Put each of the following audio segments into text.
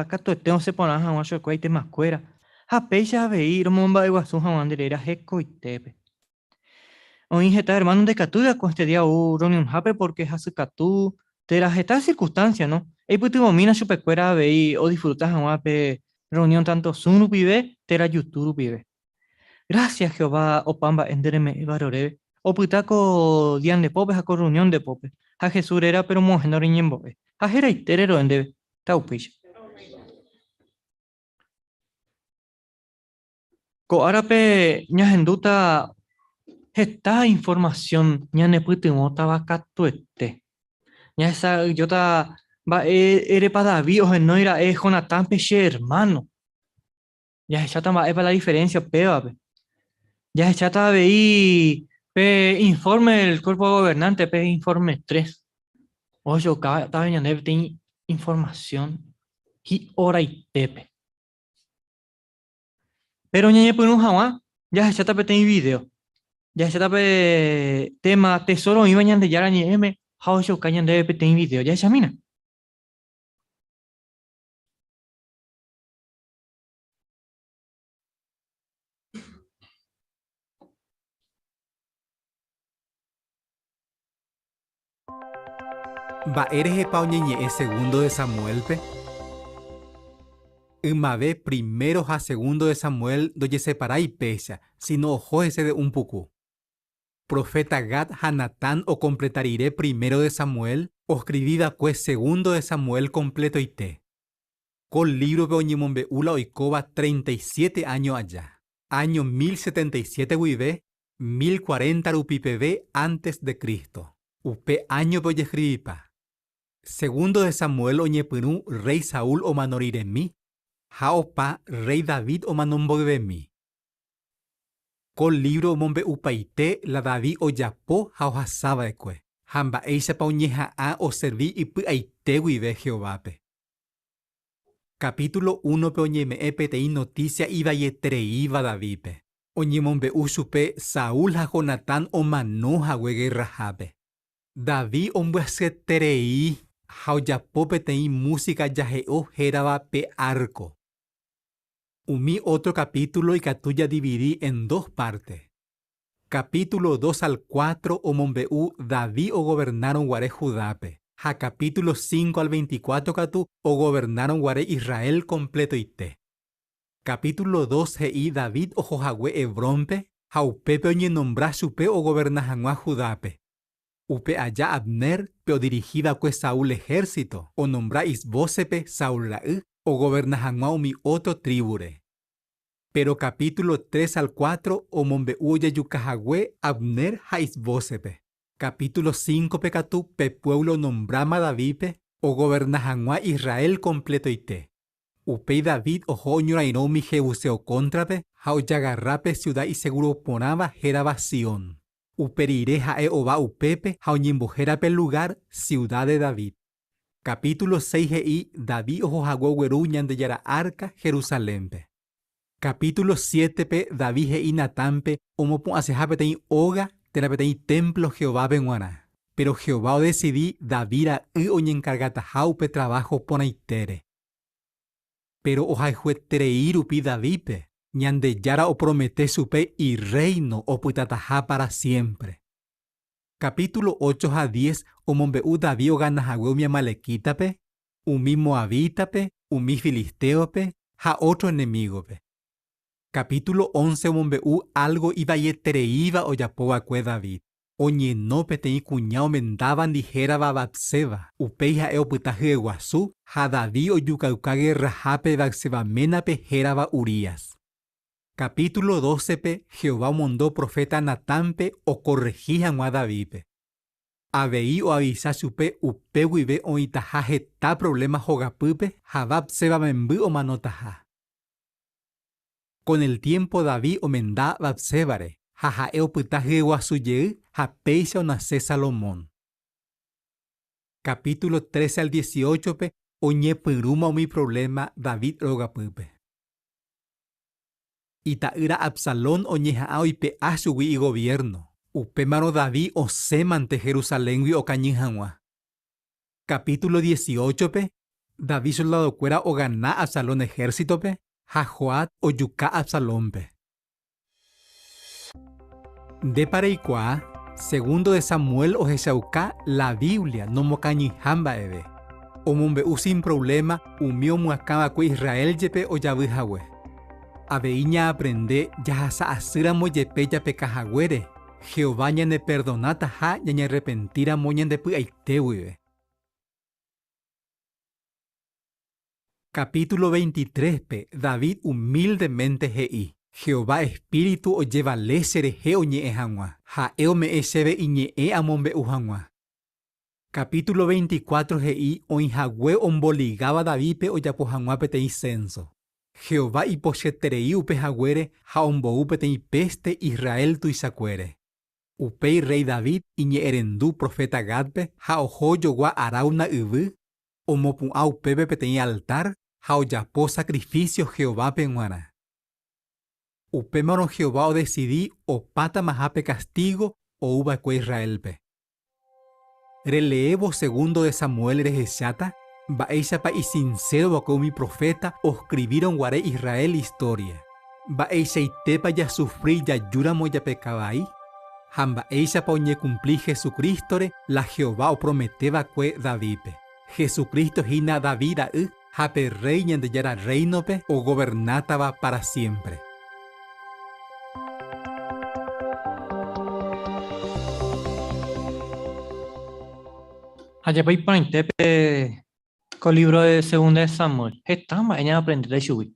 katuete osẽ porã hag̃ua chupekuéra itemakuéra, ha péicha avei romomba'eguasu hag̃ua nde réra hekoitépe. Oĩ heta ermáno ndaikatúiva ko este día ou rreunionhápe pórke hasykatu térã heta sirkunstánsia, no? Eipytyvõmína chupekuéra avei odisfruta hag̃ua pe rreunión tánto Zoom rupive térã YouTube rupive. Grásia Jehová opa mba'e nde reme'ẽvare oréve, opyta ko día nde pópe ha ko rreunión nde pópe, ha Jesús rérape romog̃uahẽ roñembo'e, ha heraitére ro'e ndéve. Taupéicha. Ko árape ñahendúta heta informasión ñanepytyvõtava katuete. Ñahesa'ỹijóta mba'érepa David ohenói ra'e Jonatánpe che ermáno. Jahecháta mba'épa la diferénsia upévape. Jahecháta avei pe infórme del Cuerpo Gobernante, pe informe 3. Ohechaukáta ñandéve peteĩ informasión hi'oraitépe. Péro ñañepyrũ hag̃ua jahecháta peteĩ vidéo. Jahecháta pe téma Tesóro oĩva Ñandejára Ñe'ẽme ha ohechauka ñandéve peteĩ vidéo. Jahechamína. Mba'érehepa oñeñe'ẽ Segundo de Samuélpe? Ymave Primero ha Segundo de Samuel ndojeseparái péicha, síno oho hese de un puku. Proféta Gad ha Natán okompleta rire Primero de Samuel, oskrivi va'ekue Segundo de Samuel kompletoite. Ko lívrope oñemombe'u la oikóva 37 áño aja, áño 1077 guive 1040 rupi peve antes de Cristo. Upe áñope ojeskrivipa. Segundo de Samuel oñepyrũ rréi Saúl omano riremi ha opa rréi David omano mboyvemi. Ko lívro omombe'upaite la David ojapo ha ohasa va'ekue, ha mba'éichapa oñeha'ã oservi ipy'aite guive Jehovápe. Capítulo únope oñeme'ẽ peteĩ notísia ivaietereíva Davídpe. Oñemombe'u chupe Saúl ha Jonatán omano hague gerrahápe. David ombyasyeterei ha ojapo peteĩ músika jahe'o hérava pe árko. Umi ótro kapítulo ikatu jadividi en dos párte. Kapítulo dos al cuatro omombe'u David ogovernárõ guare Judápe, ha kapítulo cinco al 24 katu ogovernárõ guare Israel kompletoite. Capítulo dos he'i David oho hague Hebrónpe ha upépe oñenombra chupe ogoverna hag̃ua Judápe. Upe aja Abner, pe odirihi va'ekue Saúl ehérsito, onombra Isbósetpe, Saúl ra'y, ogoverna hag̃ua umi ótro trívure. Péro capítulo tres al cuatro omombe'u ojejuka hague Abner ha Isbósetpe. Capítulo cíncope katu pe puévlo onombráma Davídpe ogoverna hag̃ua Israel kompletoite. Upéi David oho oñorairõ umi jebuseo kóntrape ha ojagarra pe siuda isegúro porãva hérava Sion. Upe rire ha'e ova upépe ha oñembohéra pe lugár Siuda de David. Kapítulo seis he'i David oho hague ogueru Ñandejára árka Jerusalénpe. Kapítulo siétepe David he'i Natánpe omopu'ãseha peteĩ óga térã peteĩ témplo Jehovápe g̃uarã. Péro Jehová odesidi David ra'y oñenkargataha upe traváho porãitére. Péro ohayhueterei rupi Davídpe, Ñandejára opromete chupe irréino opytataha pára siémpre. Kapítulo ocho ha diez omombe'u David ogana hague umi amalekítape, umi moabítape, umi filistéope ha ótro enemígope. Kapítulo once omombe'u álgo ivaietereíva ojapo va'ekue David. Oñeno peteĩ kuña omendávandi hérava Bat-Seba, upéi ha'e opyta hyeguasu ha David ojukauka gerrahápe Bat-Seba ménape hérava Urías. Kapítulo dócepe Jehová omondo proféta Natánpe okorrehi hag̃ua Davídpe. Avei oavisa chupe upe guive oĩtaha heta provléma hogapýpe ha Bat-Seba memby omanotaha. Kon el tiémpo David omenda Bat-Sébare ha ha'e opyta hyeguasu jey ha péicha onase Salomón. Kapítulo trece al dieciocho-pe oñepyrũma umi provléma David rogapýpe. Ita'ýra Absalón oñeha'ã oipe'a chugui igoviérno, upémarõ David osẽmante Jerusaléngui okañy hag̃ua. Capítulo dieciocho-pe, David soldadokuéra ogana Absalón ehérsitope ha Joab ojuka Absalónpe. Ndépa reikuaa? Segundo de Samuel ohechauka la Biblia nomokañyiha mba'eve. Omombe'u sin provléma umi omyakãva'ekue Israel jepe ojavy hague. Avei ñaaprende jahasa asýramo jepe japeka haguére, Jehová ñaneperdonataha ñañarrepentíramo ñande py'aite guive. Capítulo 23-pe David humildemente he'i, Jehová espíritu ojevale cherehe oñe'ẽ hag̃ua, ha'e ome'ẽ chéve iñe'ẽ amombe'u hag̃ua. Capítulo 24 he'i oĩ hague omboligáva Davídpe ojapo hag̃ua peteĩ censo. Jehová ipochyeterei upe haguére ha ombou peteĩ péste Israel tuichakuére. Upéi rréi David iñe'ẽrendu proféta Gádpe ha oho ojogua Arauna yvy, omopu'ã upépe peteĩ altár ha ojapo sakrifísio Jehovápe g̃uarã. Upémarõ Jehová odesidi opátamaha pe kastígo ou va'ekue Israélpe. Releévo Segundo de Samuel rehecháta mba'éichapa isinséro va'ekue umi proféta oskrivírõ guare Israel istória, mba'eichaitépa jasufri jajúramo japeka vai, ha mba'éichapa oñekumpli Jesucrístore la Jehová opromete va'ekue Davídpe. Jesucristo hína David ra'y ha pe Rréi Ñandejára Rréinope ogovernátava pára siémpre. Ajépa iporãite pe ko lívro de Segunda de Samuel. Heta mba'e ñaaprendéta ichugui.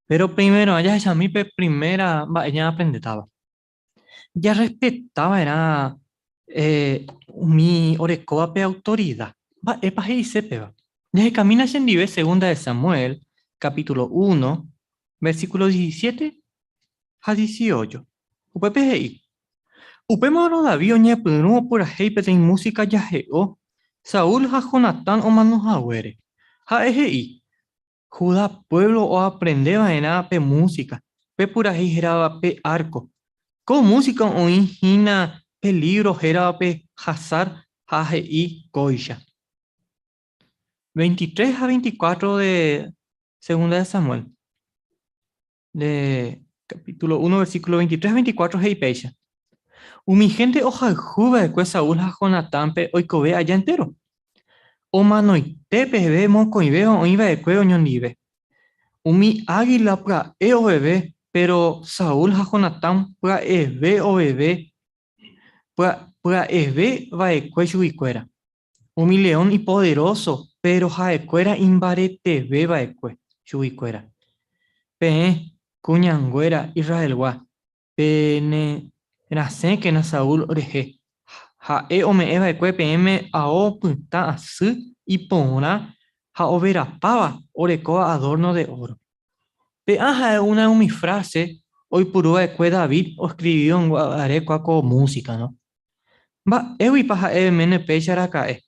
Péro primerorã jahechami pe primera mba'e ñaaprendétava. Jarrespeta va'erã umi orekóva pe autorida. Mba'épa he'ise péva? Jahekamína chendive Segunda de Samuel, capítulo uno, versículo diecisiete ha dieciocho. Upépe he'i, Upémarõ David oñepyrũ opurahéi peteĩ músika jahe'o Saúl ha Jonatán omano haguére. Ha'e he'i, Judá puévlo oaprende va'erã pe músika, pe purahéi hérava pe árko. Ko músika oĩ hína pe lívro héravape Jasar ha he'i kóicha. 23 ha 24 de Segunda de Samuel, de capítulo 1, versículo 23 ha 24 he'i péicha. Umi hénte ohayhu va'ekue Saúl ha Jonatánpe oikove aja entéro. Omanoite peve mokõivéva oĩ va'ekue oñondive. Umi águila pya'e oveve, péro Saúl ha Jonatán pya'eve oveve, pya'eve va'ekue chuguikuéra. Umi león ipoderóso, péro ha'ekuéra imbareteve va'ekue chuguikuéra. Peẽ, kuñanguéra Israelgua, pene rasẽkena Saúl rehe, ha'e ome'ẽ va'ekue peẽme ao pytã asy iporã ha overapáva orekóva adórno de óro. Pe'a ha'e una umi fráse oipuru va'ekue David oskrivívo guare kua ko músika, no? Mba'éguipa ha'e oiméne péicha raka'e?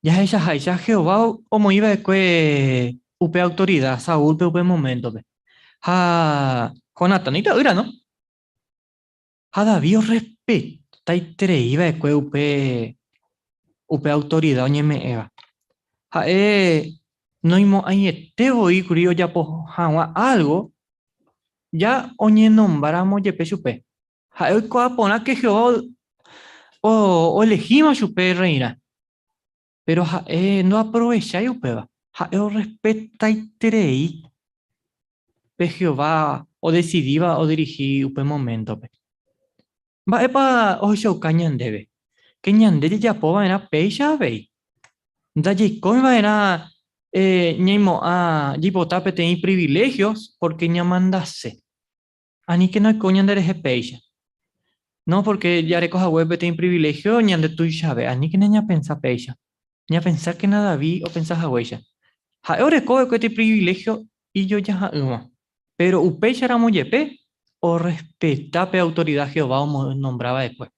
Jahechaháicha Jehová omoĩ va'ekue upe autorida Saúlpe upe moméntope. Ha Jonatán ita'ýra, no? Ha David orrespetaiterei va'ekue upe upe autorida oñeme'ẽva. Ha'e noimo'ãiete voi kuri ojapo hag̃ua álgo ja oñenombáramo jepe chupe. Ha'e oikuaa porã ke Jehová oelehíma chupe rreirã. Péro ha'e ndoaprovechái upéva. Ha'e orrespetaiterei pe Jehová odesidíva odirihi upe moméntope. Mba'épa ohechauka ñandéve? Ke ñande jajapo va'erã péicha avei. Ndajaikói va'erã ñaimo'ã jaipota peteĩ priviléhio pórke ñamandase. Aníkena oiko ñanderehe péicha. No, pórke jareko hague peteĩ priviléhio ñande tuichave. Aníkena ñapensa péicha. Ñapensákena David opensa haguéicha. Ha'e oreko va'ekue peteĩ priviléhio ijojaha'ỹva. Péro upéicharamo jepe, orrespeta pe autorida Jehová omonombra va'ekue.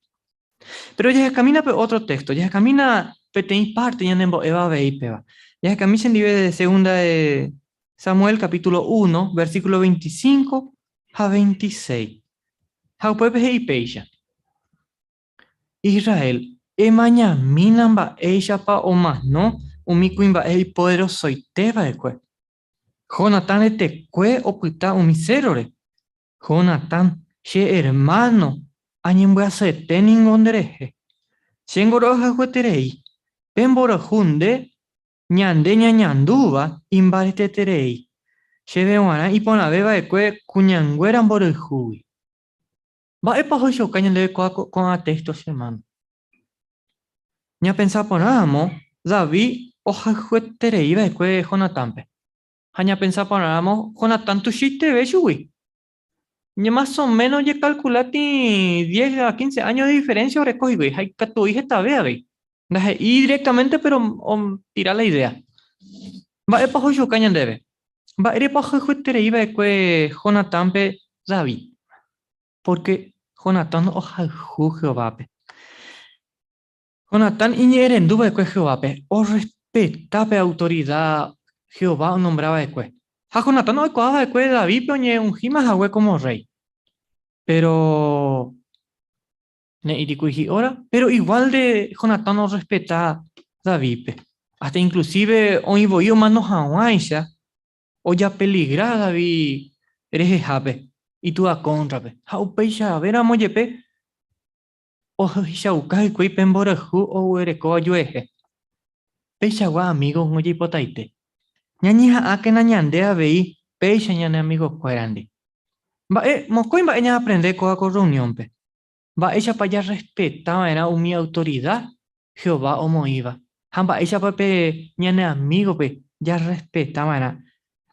Péro jahekamína pe ótro téxto, jahekamína peteĩ párte ñanembo'éva avei péva. Jahekami chendive de segunda de Samuel capítulo 1, versículo 25 ha 26. Ha upépe he'i péicha, Israel, Emañamína mba'éichapa omano umi kuimba'e ipoderosoite va'ekue. Jonatán retekue opyta umi sérrore. Jonatán, che ermáno, añembyasyete ningo nderehe. Chéngo rohayhueterei. Pe mborayhu nde Ñande ñañandúva imbareteterei. Chéve g̃uarã iporãve va'ekue kuñanguéra mborayhúgui. Mba'épa ohechauka ñandéve kóva ko'ã téxto che ermáno? Ñapensa porãramo, David ohayhueterei va'ekue Jonatánpe. Ha ñapensa porãramo, Jonatán tuichaiteve chugui. Más o menos ojekalkula ti 10 a 15 áño de diferénsia oreko hikuái ha ikatui hetave avei. Ndahe'íi directamente péro otira la idéa. Mba'épa ohechuka ñandéve? Mba'érepa ohayhueterei va'ekue Jonatánpe David? Pórke Jonatán ohayhu Jehovápe. Jonatán iñe'ẽrendu va'ekue Jehovápe, orrespeta pe autorida Jehová onombra va'ekue. Ha Jonatán oikuaa va'ekue Davídpe oñeungíma hague kómo rréi. Péro ne'ĩrikuri hi'óra, péro iguál de Jonatán orrespeta Davídpe. Hasta inklusíve oĩ voi omano hag̃uáicha ojapeligra David rehehápe, itúa kóntrape. Ha upeichavéramo jepe Ohechauka hikuái pe mborayhu oguerekóva ojuehe. Peichagua amígo ojeipotaite. Ñañeha'ãkena ñande avei péicha ñane amigokuérandi. Mba'e mokõi mba'e ñaaprende kóva ko rreuniónpe? Mba'éichapa jarrespeta va'erã umi autorida Jehová omoĩva ha mba'éichapa pe ñane amígope jarrespeta va'erã?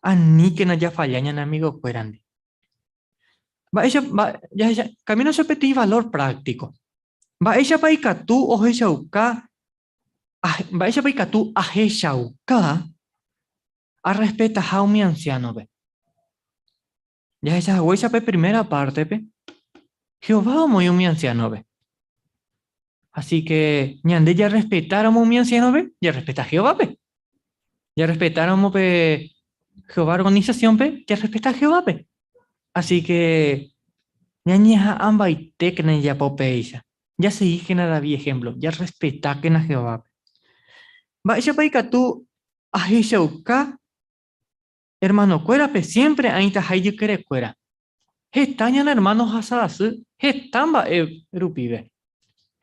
Aníkena jafalla ñane amigokuérandi. Mba'éichapa jahecha camino che peteĩ valor práctico. Mba'éichapa ikatu ohechauka mba'éichapa ikatu ahechauka arrespetaha umi anciánope. Jahecha haguéicha pe primera pártepe, Jehová omoĩ umi anciánope. Así que ñande jarrespetáramo umi anciánope, jarrespeta Jehovápe. Jarrespetáramo pe Jehová organisasiónpe, jarrespeta Jehovápe. Así que ñañeha'ãmbaitékena jajapo péicha. Jasegíkena David ehémplo, jarrespetákena Jehovápe. Mba'éichapa ikatu ahechauka Hermanokuérape siémpre aĩtaha ijykerekuéra. Heta ñane ermáno ohasa asy heta mba'e rupive.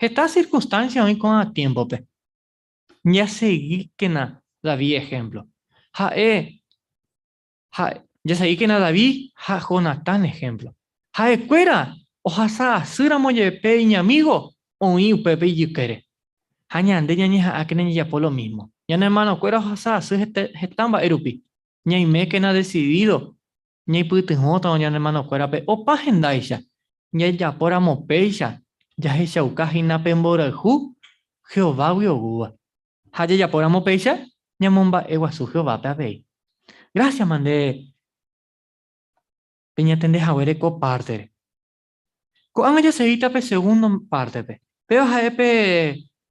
Heta sirkunstánsia oĩ ko'ã tiémpope. Jasegíkena David ehémplo. Ha'e ha jasegíkena David ha Jonatán ehémplo. Ha'ekuéra ohasa asýramo jepe iñamígo oĩ upépe ijykére. Ha ñande ñañeha'ãkena jajapo lo mísmo. Ñane ermanokuéra ohasa asy heta mba'e rupi. Ñaimékena desidído ñaipytyvõtavo ñane ermanokuérape opa hendáicha. Jajapóramo péicha, jahechauka hína pe mborayhu Jehovágui oúva. Ha jajapóramo péicha, ñamomba'eguasu Jehovápe avei. Grásiama nde peñatende haguére ko pártere. Ko'ág̃a jasegíta pe segundo pártepe. Péva ha'e pe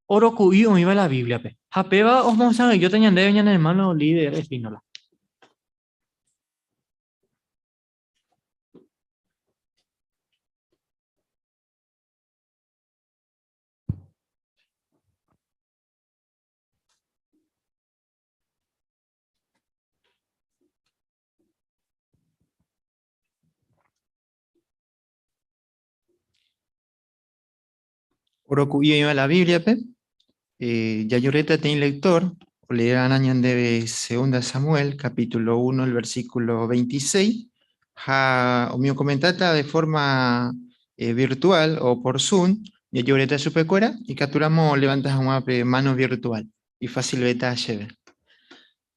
óro ku'i oĩva la Bíbliape, ha péva omosã'ỹijóta ñandéve ñane ermáno líder Espínola. Oroku'i oĩva la Bíbliape, eh, jajurréta peteĩ lector, oleerarã ñandéve Segunda Samuel, capítulo 1, el versículo 26, ha umi okomentáta de forma eh, virtual o por Zoom, jajurréta chupekuéra, ikatúramo olevanta hag̃ua pe mano virtual, ifacilvéta chéve.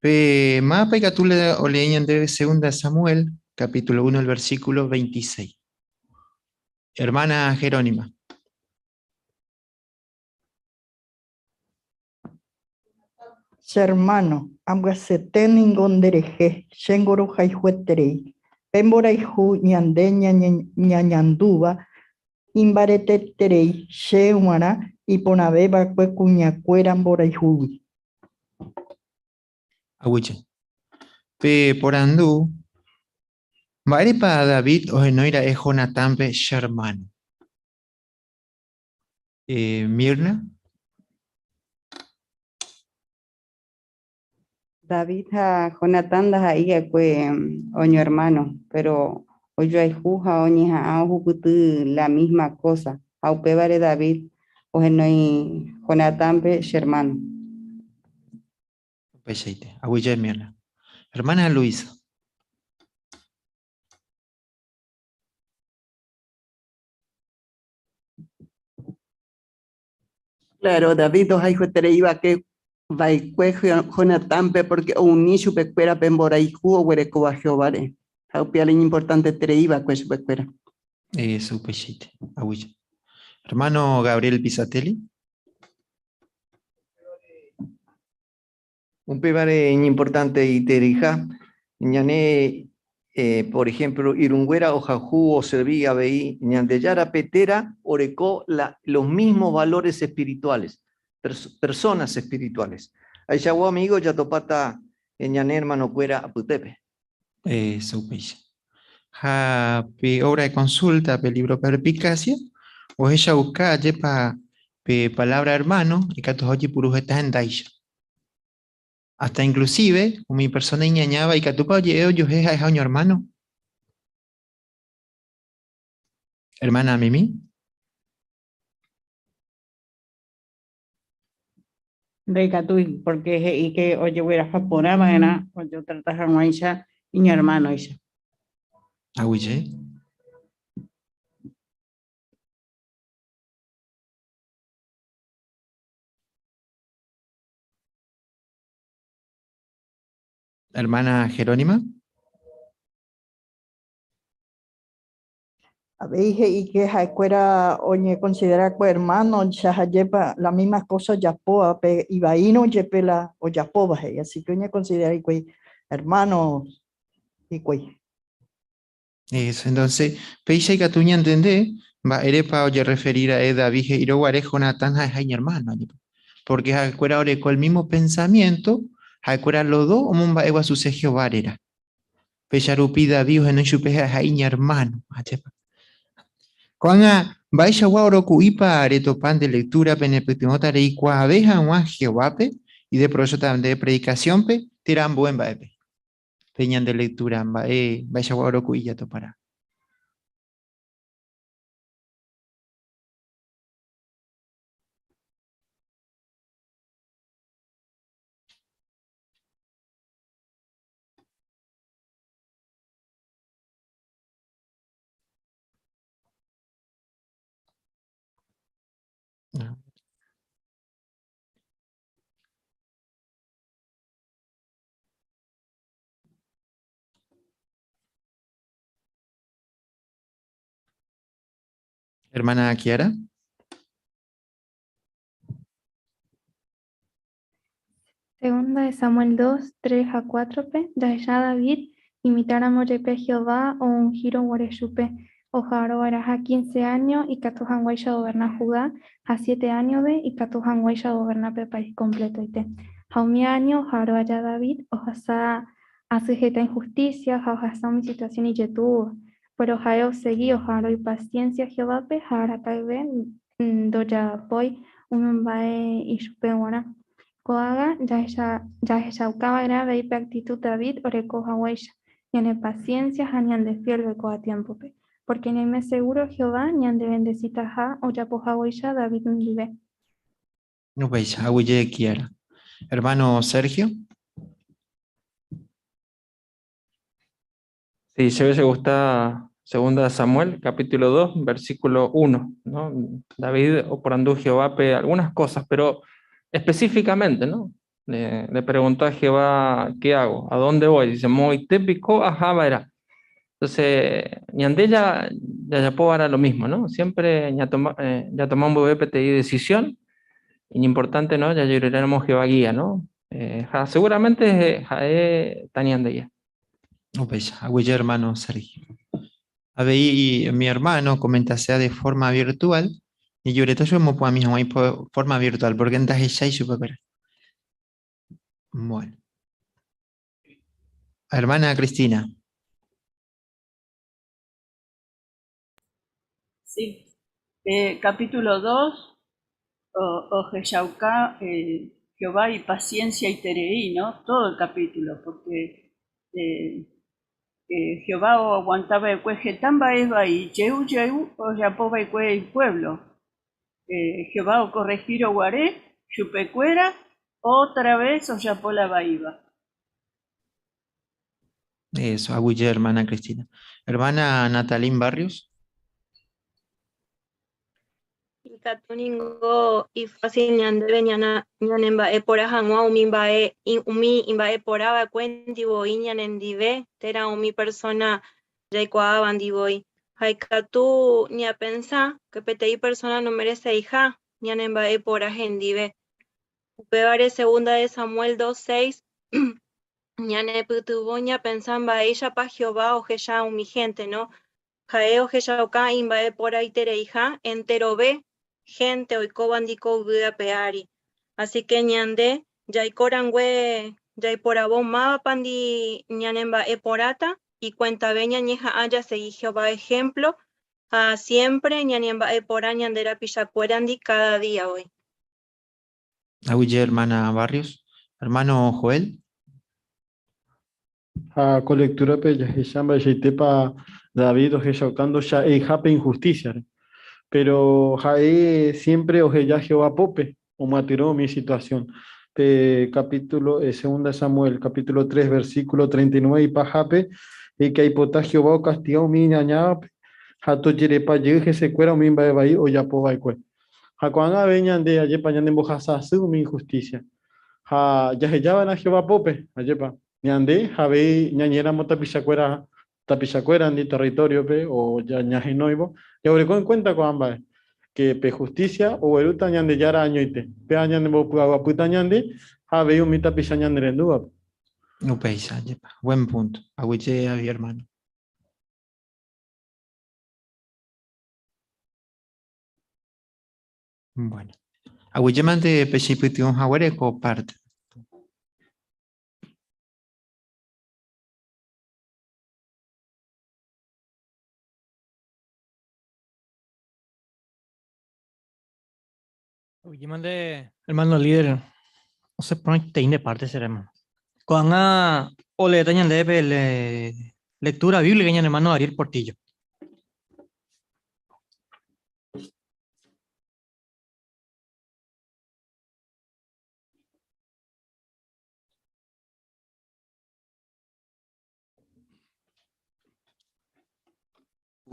Pe mapa ikatu olee ñandéve Segunda Samuel, capítulo 1, el versículo 26. Hermana Jerónima. Che hermano, ambyasyete ningo nderehe, chéngo rohayhueterei. Pe mborayhu ñande ñañandúva imbareteterei, che g̃uarã iporãvéva'ekue kuñakuéra mborayhúgui. Aguyje. Pe porandu, Mba'érepa David ohenói ra'e Jonatánpe che ermáno? Mirna. David ha Jonatán ndaha'éi va'ekue oñoermáno, péro ojoayhu ha oñeha'ã ohupyty la mísma kósa, ha upévare David ohenói Jonatánpe che ermáno. Upeichaite. Aguyje Mirna. Hermana Luisa. Claro, David ohayhuetereívake va'ekue Jonatánpe pórke ouni chupekuéra pe mborayhu oguerekóva Jehováre, ha upéva la iñimportanteterei va'ekue chupekuéra. Eso upeichaite. Aguyje. Hermano Gabriel Pisatelli. Upévare iñimportanteitereiha ñane, por ejemplo, irũnguéra ohayhu oservi avei Ñandejárape térã oreko la los mismos valores espirituales, personas espirituales. Aichagua amigo jatopáta ñane hermanokuéra apytépe. Eso upéicha. Ha pe obra de consulta, pe libro Perspicacia, ohechauka ajépa pe palabra hermano ikatuha ojepuru heta hendáicha. Hasta inclusive umi persona iñañáva ikatúpa oje'e ojuehe ha'eha oñohermano. Hermana Mimi. Ndaikatúi, pórke he'i ke ojegueraha porã va'erã ojotrata hag̃uáicha iñermánoicha. Aguyje. Hermana Jerónima. Avei he'i ke ha'ekuéra oñekonsidera ko ermáno jahajépa la mísma kósa ojapóva pe ivaírõ jepe la ojapóva he'i, así ke oñekonsidera hikuái ermáno hikuái. Eso, entonces, péicha ikatu ñantende mba'érepa ojerreferi ra'e David he'írõ guare Jonatán ha'eha iñermáno, añepa. Pórke ha'ekuéra oreko el mísmo pensamiénto, ha'ekuéra los dos omomba'eguasuse Jehová réra. Péicha rupi David ohenói chupe ha'eha iñermáno. Ajépa. Ko'ág̃a, mba'eichagua oroku'ípa retopa nde lektúrape nepytyvõta reikuaave hag̃ua Jehovápe, ideprovéchota nde predikasiónpe térã ambue mba'épe? Pe ñande lektúra mba'e mba'eichagua oroku'i jatoparã. Hermana Kiara. Segunda de Samuel 2, 3 ha 4-pe, jahecha David imitãramo jepe Jehová oungírõ guare chupe, oha'arõ va'erãha quince áño ikatu hag̃uáicha ogoverna Judá ha siete áñove ikatu hag̃uáicha ogoverna pe país kompletoite. Ha umi áño oha'arõ aja David ohasa asy heta inhustísia ha ohasa umi situasión ijetu'úva. Péro ha'e osegi oha'arõ ipasiénsia Jehovápe ha araka'eve ndojapói umi mba'e ichupe g̃uarã. Ko'ág̃a jahechauka va'erã avei pe aktitud David oreko haguéicha, ñanepasiénsia ha ñandefielve ko'ã tiémpope, pórke ñaime segúro Jehová ñandevendesitaha ojapo haguéicha David ndive. Upéicha, aguyje Kiara. Hermano Sergio. Sí, se gusta Segunda Samuel, capítulo 2, versículo 1, ¿no? David oporandu Jehovápe algunas cosas, pero específicamente, ¿no? Le, le preguntó a Jehová, ¿qué hago? ¿A dónde voy? Dice, moõite piko aha va'erã. Entonces, ñande ya jajapo va'erã lo mismo, ¿no? Siempre ñatoma, eh, jatoma mboyve peteĩ decisión, iñimportante, ¿no? Jajeruréramo Jehová guía, ¿no? Eh, ha seguramente ha'e tañandegia. Upéicha, aguyje hermano Sergio. Avei mi hermano comentasea de forma virtual, ijureta chupe omopu'ãmi hag̃ua ipo forma virtual, porque ndahechái chupekuéra. Bueno. Hermana Cristina. Sí. Pe capítulo 2 ohechauka. Jehová ipacienciaiterei, ¿no? Todo el capítulo, porque eh, eh, Jehová oaguanta va'ekue heta mba'e vai, jey jey ojapo va'ekue ipueblo. Eh, Jehová okorrehírõ guare chupekuéra, otra vez ojapo la vaíva. Eso, aguyje, hermana Cristina. Hermana Natalín Barrios. Ikatu ningo ifásil ñandéve ñana ñanemba'eporã hag̃ua umi mba'e umi imba'eporã va'ekuéndi voi ñanendive térã umi persóna jaikuaávandi voi. Ha ikatu ñapensa ke peteĩ persóna nomereseiha ñanemba'eporã hendive. Upévare Segunda de Samuel 2:6 ñanepytyvõ ñapensa mba'éichapa Jehová ohecha umi hénte, no? Ha'e ohechauka imba'eporãitereiha enterove hénte oikóvandi ko yvy ape ári. Así ke ñande jaiko rangue jaiporavo mávapandi ñanemba'eporãta, ikuentave ñañeha'ã jasegi Jehová ehémplo ha siémpre ñanemba'eporã ñande rapichakuérandi káda día voi. Aguyje, hermana Barrios. Hermano Joel. Ha ko lektúrape jahecha mba'eichaitépa David ohechauka ndocha'eiha pe inhustísiare. Péro ha'e siémpre oheja Jehová pópe omyatyrõ umi situasión. Pe kapítulo Segunda Samuel kapítulo 3 versíkulo 39 ipahápe he'i ke aipota Jehová okastiga umi iñañávape ha tojerepa jey hesekuéra umi mba'e vai ojapo va'ekue. Ha ko'ág̃a avei ñande ajépa ñanembohasa asy umi inhustísia. Ha jaheja va'erã Jehová pópe, ajépa? Ñande avei ñañe'ẽramo tapichakuéra tapichakuérandi territóriope o ñahenóivo, jaguereko en cuenta ko'ã mba'e, ke pe hustísia oguerúta Ñandejára añoite, péva ñanembopy'aguapýta ñande ha avei umi tapicha ñanerendúvape. Upéicha, ajépa. Buen punto. Aguyje avei, hermano. Bueno. Aguyjémante pechepytyvõ haguére ko parte. Aguyjémante, hermano líder, osẽ porãiteĩ nde parte che hermano. Ko'ág̃a oleéta ñandéve pe lectura bíblica ñane hermano Ariel Portillo.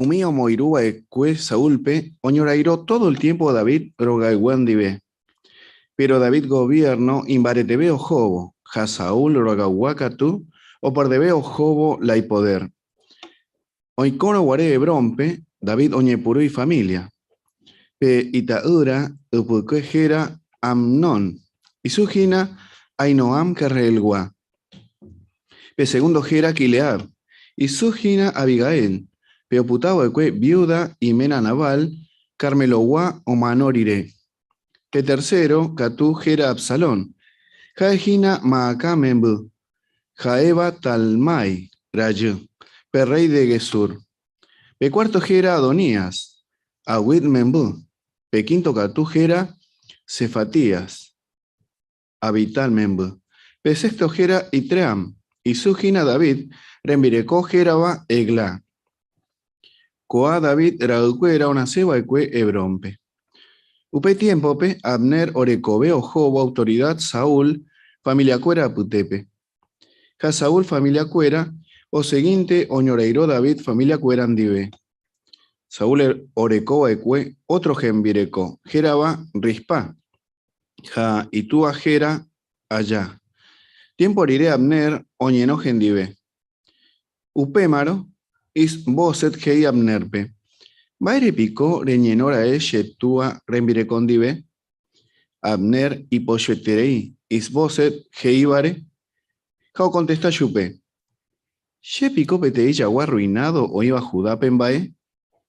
Umi omoirũ va'ekue Saúlpe oñorairõ tódo el tiémpo David rogaygua ndive. Péro David goviérno imbareteve ohóvo, ha Saúl rogaygua katu operdeve ohóvo la ipodér. Oikórõ guare Hebrónpe, David oñepyrũ ifamília. Pe ita'ýra ypykue héra Amnón, isy hína Ahinoam Jezreelgua. Pe segundo héra Quileab, isy hína Abigail, pe opyta va'ekue viúda iména Nabal, Carmelogua omano rire. Pe tercero katu héra Absalón, ha'e hína Maacá memby, ha'éva Talmai rajy, pe rréi de Guesur. Pe cuarto héra Adonías, Aguit memby, pe quinto katu héra Sefatías, Abital memby. Pe sexto héra Itream, isy hína David rembireko hérava Eglá. Ko'ã David ra'ykuéra onase va'ekue Hebrónpe. Upe tiémpope, Abner orekove ohóvo autoridad Saúl familiakuéra apytépe. Ha Saúl familiakuéra osegínte oñorairõ David familiakuéra ndive. Saúl oreko va'ekue ótro hembireko, hérava Rispá, ha itúa héra Ayá. Tiémpo rire Abner oñeno hendive. Upémarõ, Is-Bóset he'i Abnérpe, Mba'ére piko reñeno ra'e che túa rembireko ndive? Abner ipochyeterei Is-Bóset he'ívare ha okontesta chupe, Che piko peteĩ jagua arruinádo oĩva Judápe mba'e?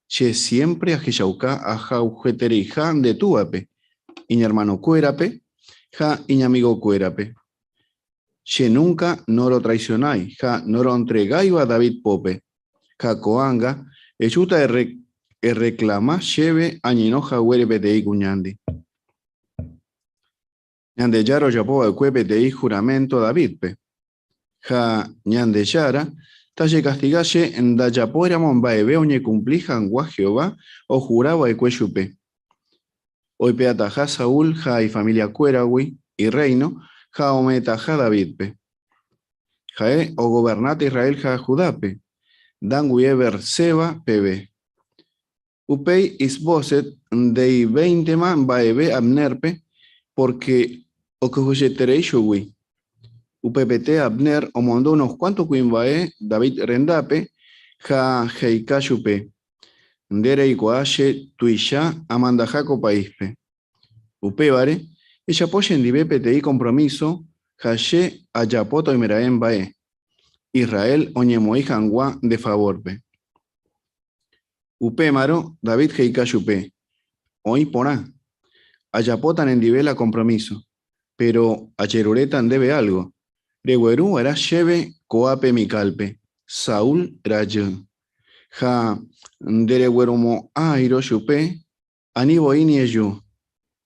Che siémpre ahechauka ahayhuetereiha nde túape, iñermanokuérape ha iñamigokuérape. Che núnka norotraisionái ha norontregáiva David pópe. Ha ko'ág̃a ejúta erreklama chéve añeno haguére peteĩ kuñándi. Ñandejára ojapo va'ekue peteĩ juramento Davídpe. Ha Ñandejára tajekastiga che ndajapóiramo mba'eve oñekumpli hag̃ua Jehová ohura va'ekue chupe. Oipe'ataha Saúl ha ifamiliakuéragui irréino ha ome'ẽtaha Davídpe. Ha'e ogovernáta Israel ha Judápe, Dan guive Beerseba peve. Upéi Isbóset nde'ivéintema mba'eve Abnérpe pórke okyhyjeterei chugui. Upepete Abner omondo unos kuánto kuimba'e David rendápe ha he'ika chupe, Nde reikuaa che tuicha amandaha ko paíspe. Upévare, ejapo chendive peteĩ kompromíso ha che ajapóta oimeraẽ mba'e, Israel oñemoĩ hag̃ua nde favórpe. Upémarõ David he'ika chupe, Oĩ porã, ajapóta nendive la kompromíso, péro ajeruréta ndéve álgo, regueru va'erã chéve ko'ápe Micálpe, Saúl rajy. Ha ndereguerumo'ãirõ chupe, Ani voi ni eju.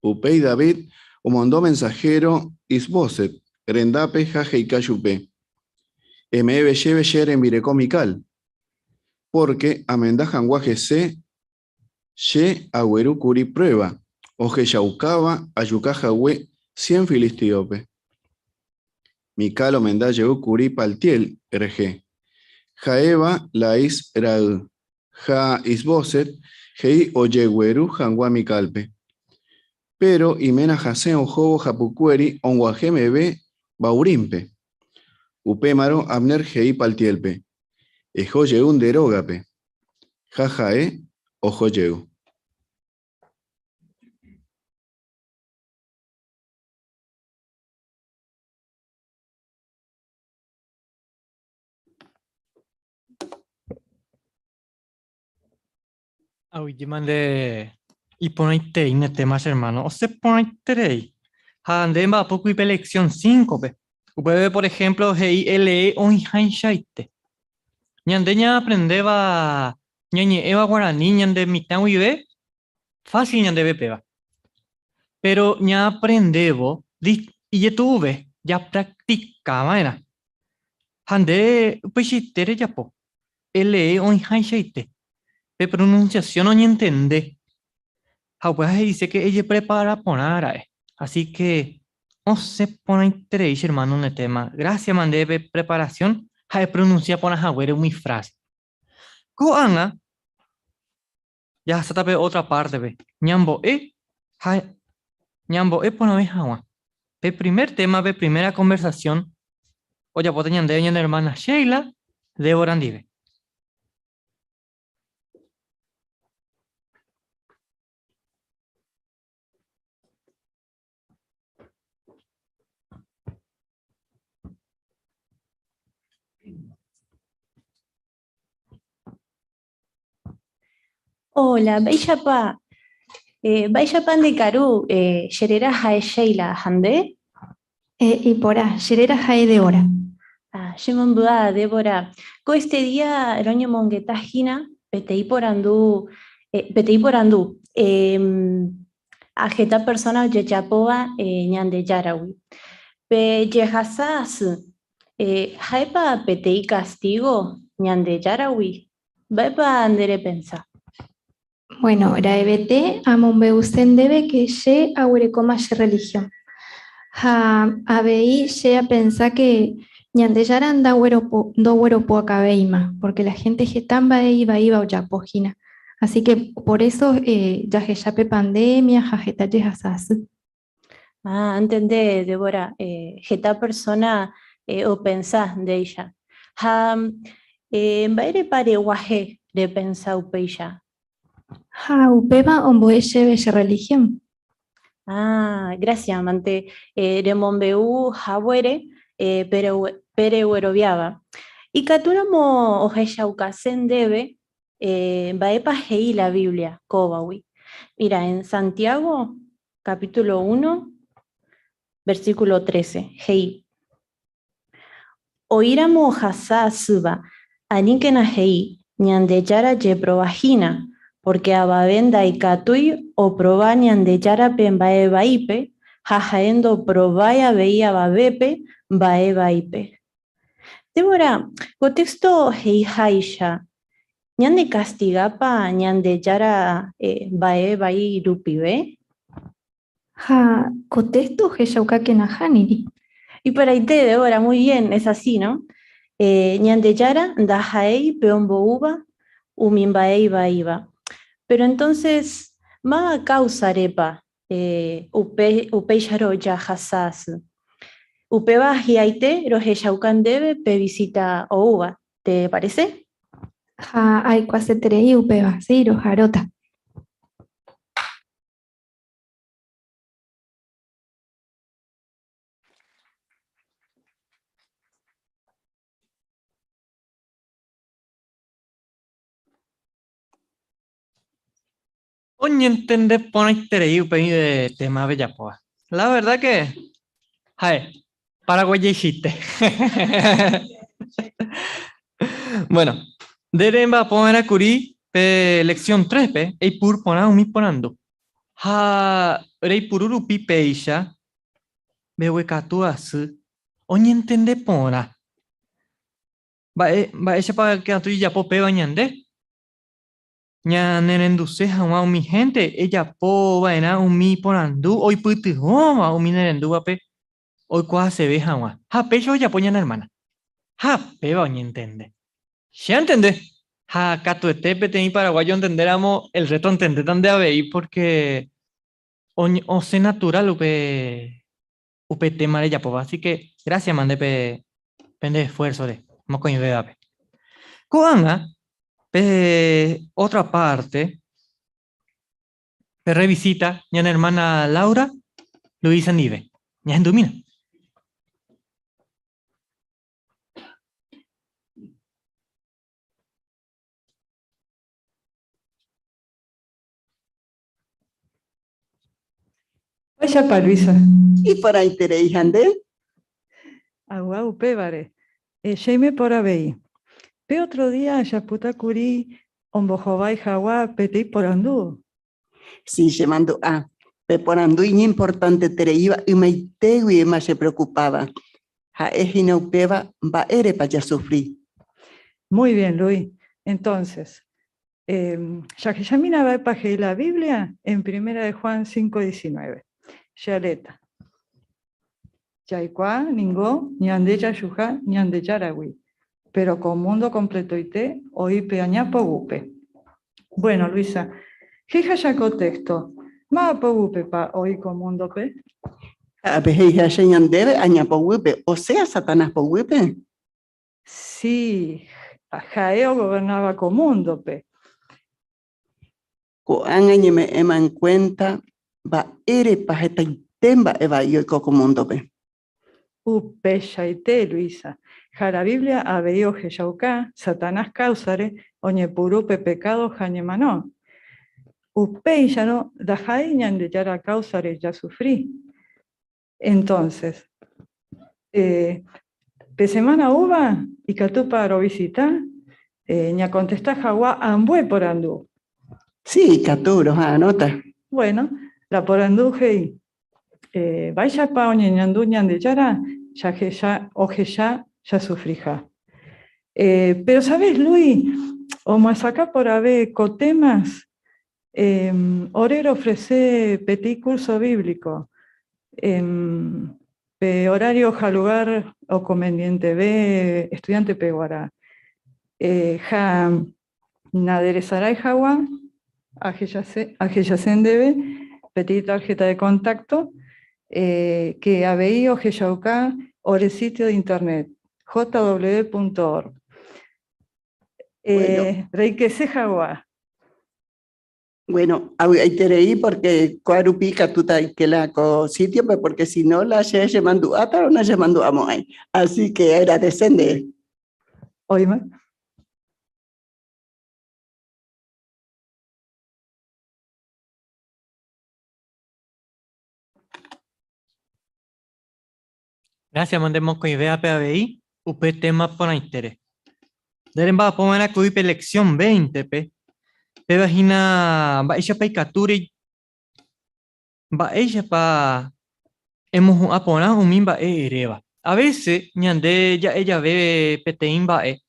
Upéi David omondo mensahéro Isbóset rendápe ha he'ika chupe, Eme'ẽve chéve che rembireko Mical, pórke amenda hag̃ua hese che agueru kuri pruéva ohechaukáva ajuka hague cien filistíope. Mical omenda jey kuri Paltiel rehe, ha'éva Lais ra'y. Ha Isbóset he'i ojegueru hag̃ua Micálpe. Péro iména hasẽ ohóvo hapykuéri og̃uahẽ meve Bahurímpe. Upémarõ Abner he'i Paltiélpe, Eho jey nde rógape. Ha ha'e oho jey. Aguyjéma nde iporãiterei ne tema che hermano, osẽ porãiterei. Ha nde mba'apókuri pe lección 5-pe. Upépe, por ejemplo, he'i elee oĩhaichaite. Ñande ñaaprendéva ñañe'ẽva guarani ñande mitã guive, fácil ñandéve péva. Pero ñaaprendévo ijetu'uve japracticava'erã. Ha nde upeichaite rejapo, elee oĩhaichaite, pe pronunciación oñentende. Ha upéva he'ise que ejeprepara porã ra'e. Así que osẽ porãiterei che hermano ne tema. Gracias mande pe preparación ha epronuncia porã haguére umi frase. Ko'ág̃a Jahasáta pe ótra pártepe, ñambo'e ha ñambo'e porãve hag̃ua. Pe primer téma, pe primera konversasión ojapóta ñandéve ñane ermána Sheila Débora ndive. Hola, mba'éichapa eh, mba'éichapa nde karu eh, che réra ha'e Sheila, ha nde? Eh, iporã, che réra ha'e Débora. Ah, che momby'a, Débora. Ko este día roñomongeta hína peteĩ porandu, eh, peteĩ porandu eh, ha heta persona ojejapóva eh, Ñandejáragui. Pe jehasa asy, eh, ha'épa peteĩ castigo Ñandejáragui? Mba'épa nde repensa? Bueno, raẽvete amombe'use ndéve que che aguerekóma che religión. Ha avei che apensa que Ñandejára ndogueropu'akavéima, porque la gente heta mba'e ivaíva ojapo hína. Así que por eso eh, jahecha pe pandemia ha heta jehasa asy. Ah, antende, Débora, eh, heta persona eh, opensa ndéicha. Ha eh, mba'érepa reguahe repensa upéicha? Ha upéva ombo'e chéve che religión. Ah, gracias, mante eh, remombe'u haguére eh, pe regueroviáva. Ikatúramo ohechaukase ndéve eh, mba'épa he'i la Biblia kóvagui. Mira, en Santiago capítulo 1, versículo 13, he'i, Oĩramo ohasa asýva, aníkena he'i, Ñandejára jeprova hína, pórke avave ndaikatúi oprova Ñandejárape mba'e vaípe, Ha ha'e ndoprovái avei avavépe mba'e vaípe. Débora, ko texto he'iháicha, ñandekastigápa Ñandejára mba'e vai rupive? Ha ko texto ohechauka ke nahániri. Iporãite, Débora, muy bien, es así, no? Ñandejára ndaha'éi pe omboúva umi mba'e ivaíva. Pero entonces, máva káusarepa upe upéicharõ jahasa asy? Upéva hi'aite rohechauka ndéve pe visita oúva, te parece? Ha aikuaaseterei upéva, sí, roharóta. Oñentende porãiterei upéi de tema pejapóva. La verdad que, ha'e, paraguayaichite. Bueno, nde remba'apo va'erã kuri pe lección 3-pe eipuru porã umi porandu. Ha reipuru rupi péicha mbeguekatu asy oñentende porã. Mba'e, mba'éichapa katu ijapo péva ñande? Ñanerenduse hag̃ua umi hénte ejapo va'erã umi porandu oipytyvõva umi nerendúvape oikuaaseve hag̃ua. Ha péicha ojapo ñane ermána. Ha péva oñentende. Che antende. Ha katuete peteĩ paraguayo ontendéramo, el resto ontendéta nde avei pórke osẽ natural upe upe téma rejapóva. Así que gracias mande pe pende esfuerzo-re mokõivévape. Ko'ág̃a pe otra parte pe revisita ñane hermana Laura Luisa ndive. Ñahendumína. Mba'éichapa Luisa? Iporãiterei ha nde? Agua upévare. Che ime porã avei. Pe otro día ajaputa kuri ombohovái hagua peteĩ porandu. Si, chemandu'a. Pe porandu iñimportantetereíva ymaiteguiéma chepreokupáva. Ha'e hína upéva mba'érepa jasufri. Muy bien, Luis. Entonces, Jahechamína mba'épa he'i la Biblia en Primera de Juan 5:19. Che aléta. Jaikuaa ningo ñande jajuha Ñandejáragui, péro ko múndo kompletoite oĩ pe aña poguýpe. Bueno, Luisa, he'iháicha ko téxto, máva poguýpepa oĩ ko múndope? Ha pe he'iháicha ñandéve aña poguýpe, osea Satanás poguýpe. Si, ha'e ogovernáva ko múndope. Ko'ág̃a ñeme'ẽma enkuénta mba'érepa hetaite mba'e vai oiko ko múndope. Upeichaite, Luisa. Ha la Biblia avei ohechauka Satanás káusare oñepyrũ pe pekádo ha ñemano. Upéicharõ ndaha'éi Ñandejára káusare jasufri. Entonces, pe semana oúva ikatúpa rovisita ñakontesta hag̃ua ambue porandu. Sí, ikatu, roha'arõta. Bueno, la porandu he'i, Mba'éichapa oñeñandu Ñandejára jahecha ohecha jasufriha? Pero sabes, Luis, omyesakã porãve ko temas Ore roofrese peteĩ curso bíblico pe horario ha lugar okonvenienteve estudiante-pe g̃uarã. Ha naderesarái hag̃ua ahejase ndéve peteĩ tarjeta de contacto ke avei ohechauka ore sitio de internet jw.org. Reikese hag̃ua. Bueno, avy'aiterei porque ko'a rupi ikatúta aike la ko sitio-pe porque si no la che chemandu'áta o nachemandu'amo'ãi. Así que agradece ndéve. Oĩma. Gracias mante mokõivévape avei upe tema porãitére. Nde remba'apo va'erã kuri pe lección 20-pe, péva hína mba'éichapa ikatu rei, mba'éichapa. Emohu'ã porã umi mba'e eréva. A vése ñande ja'e jave peteĩ mba'e,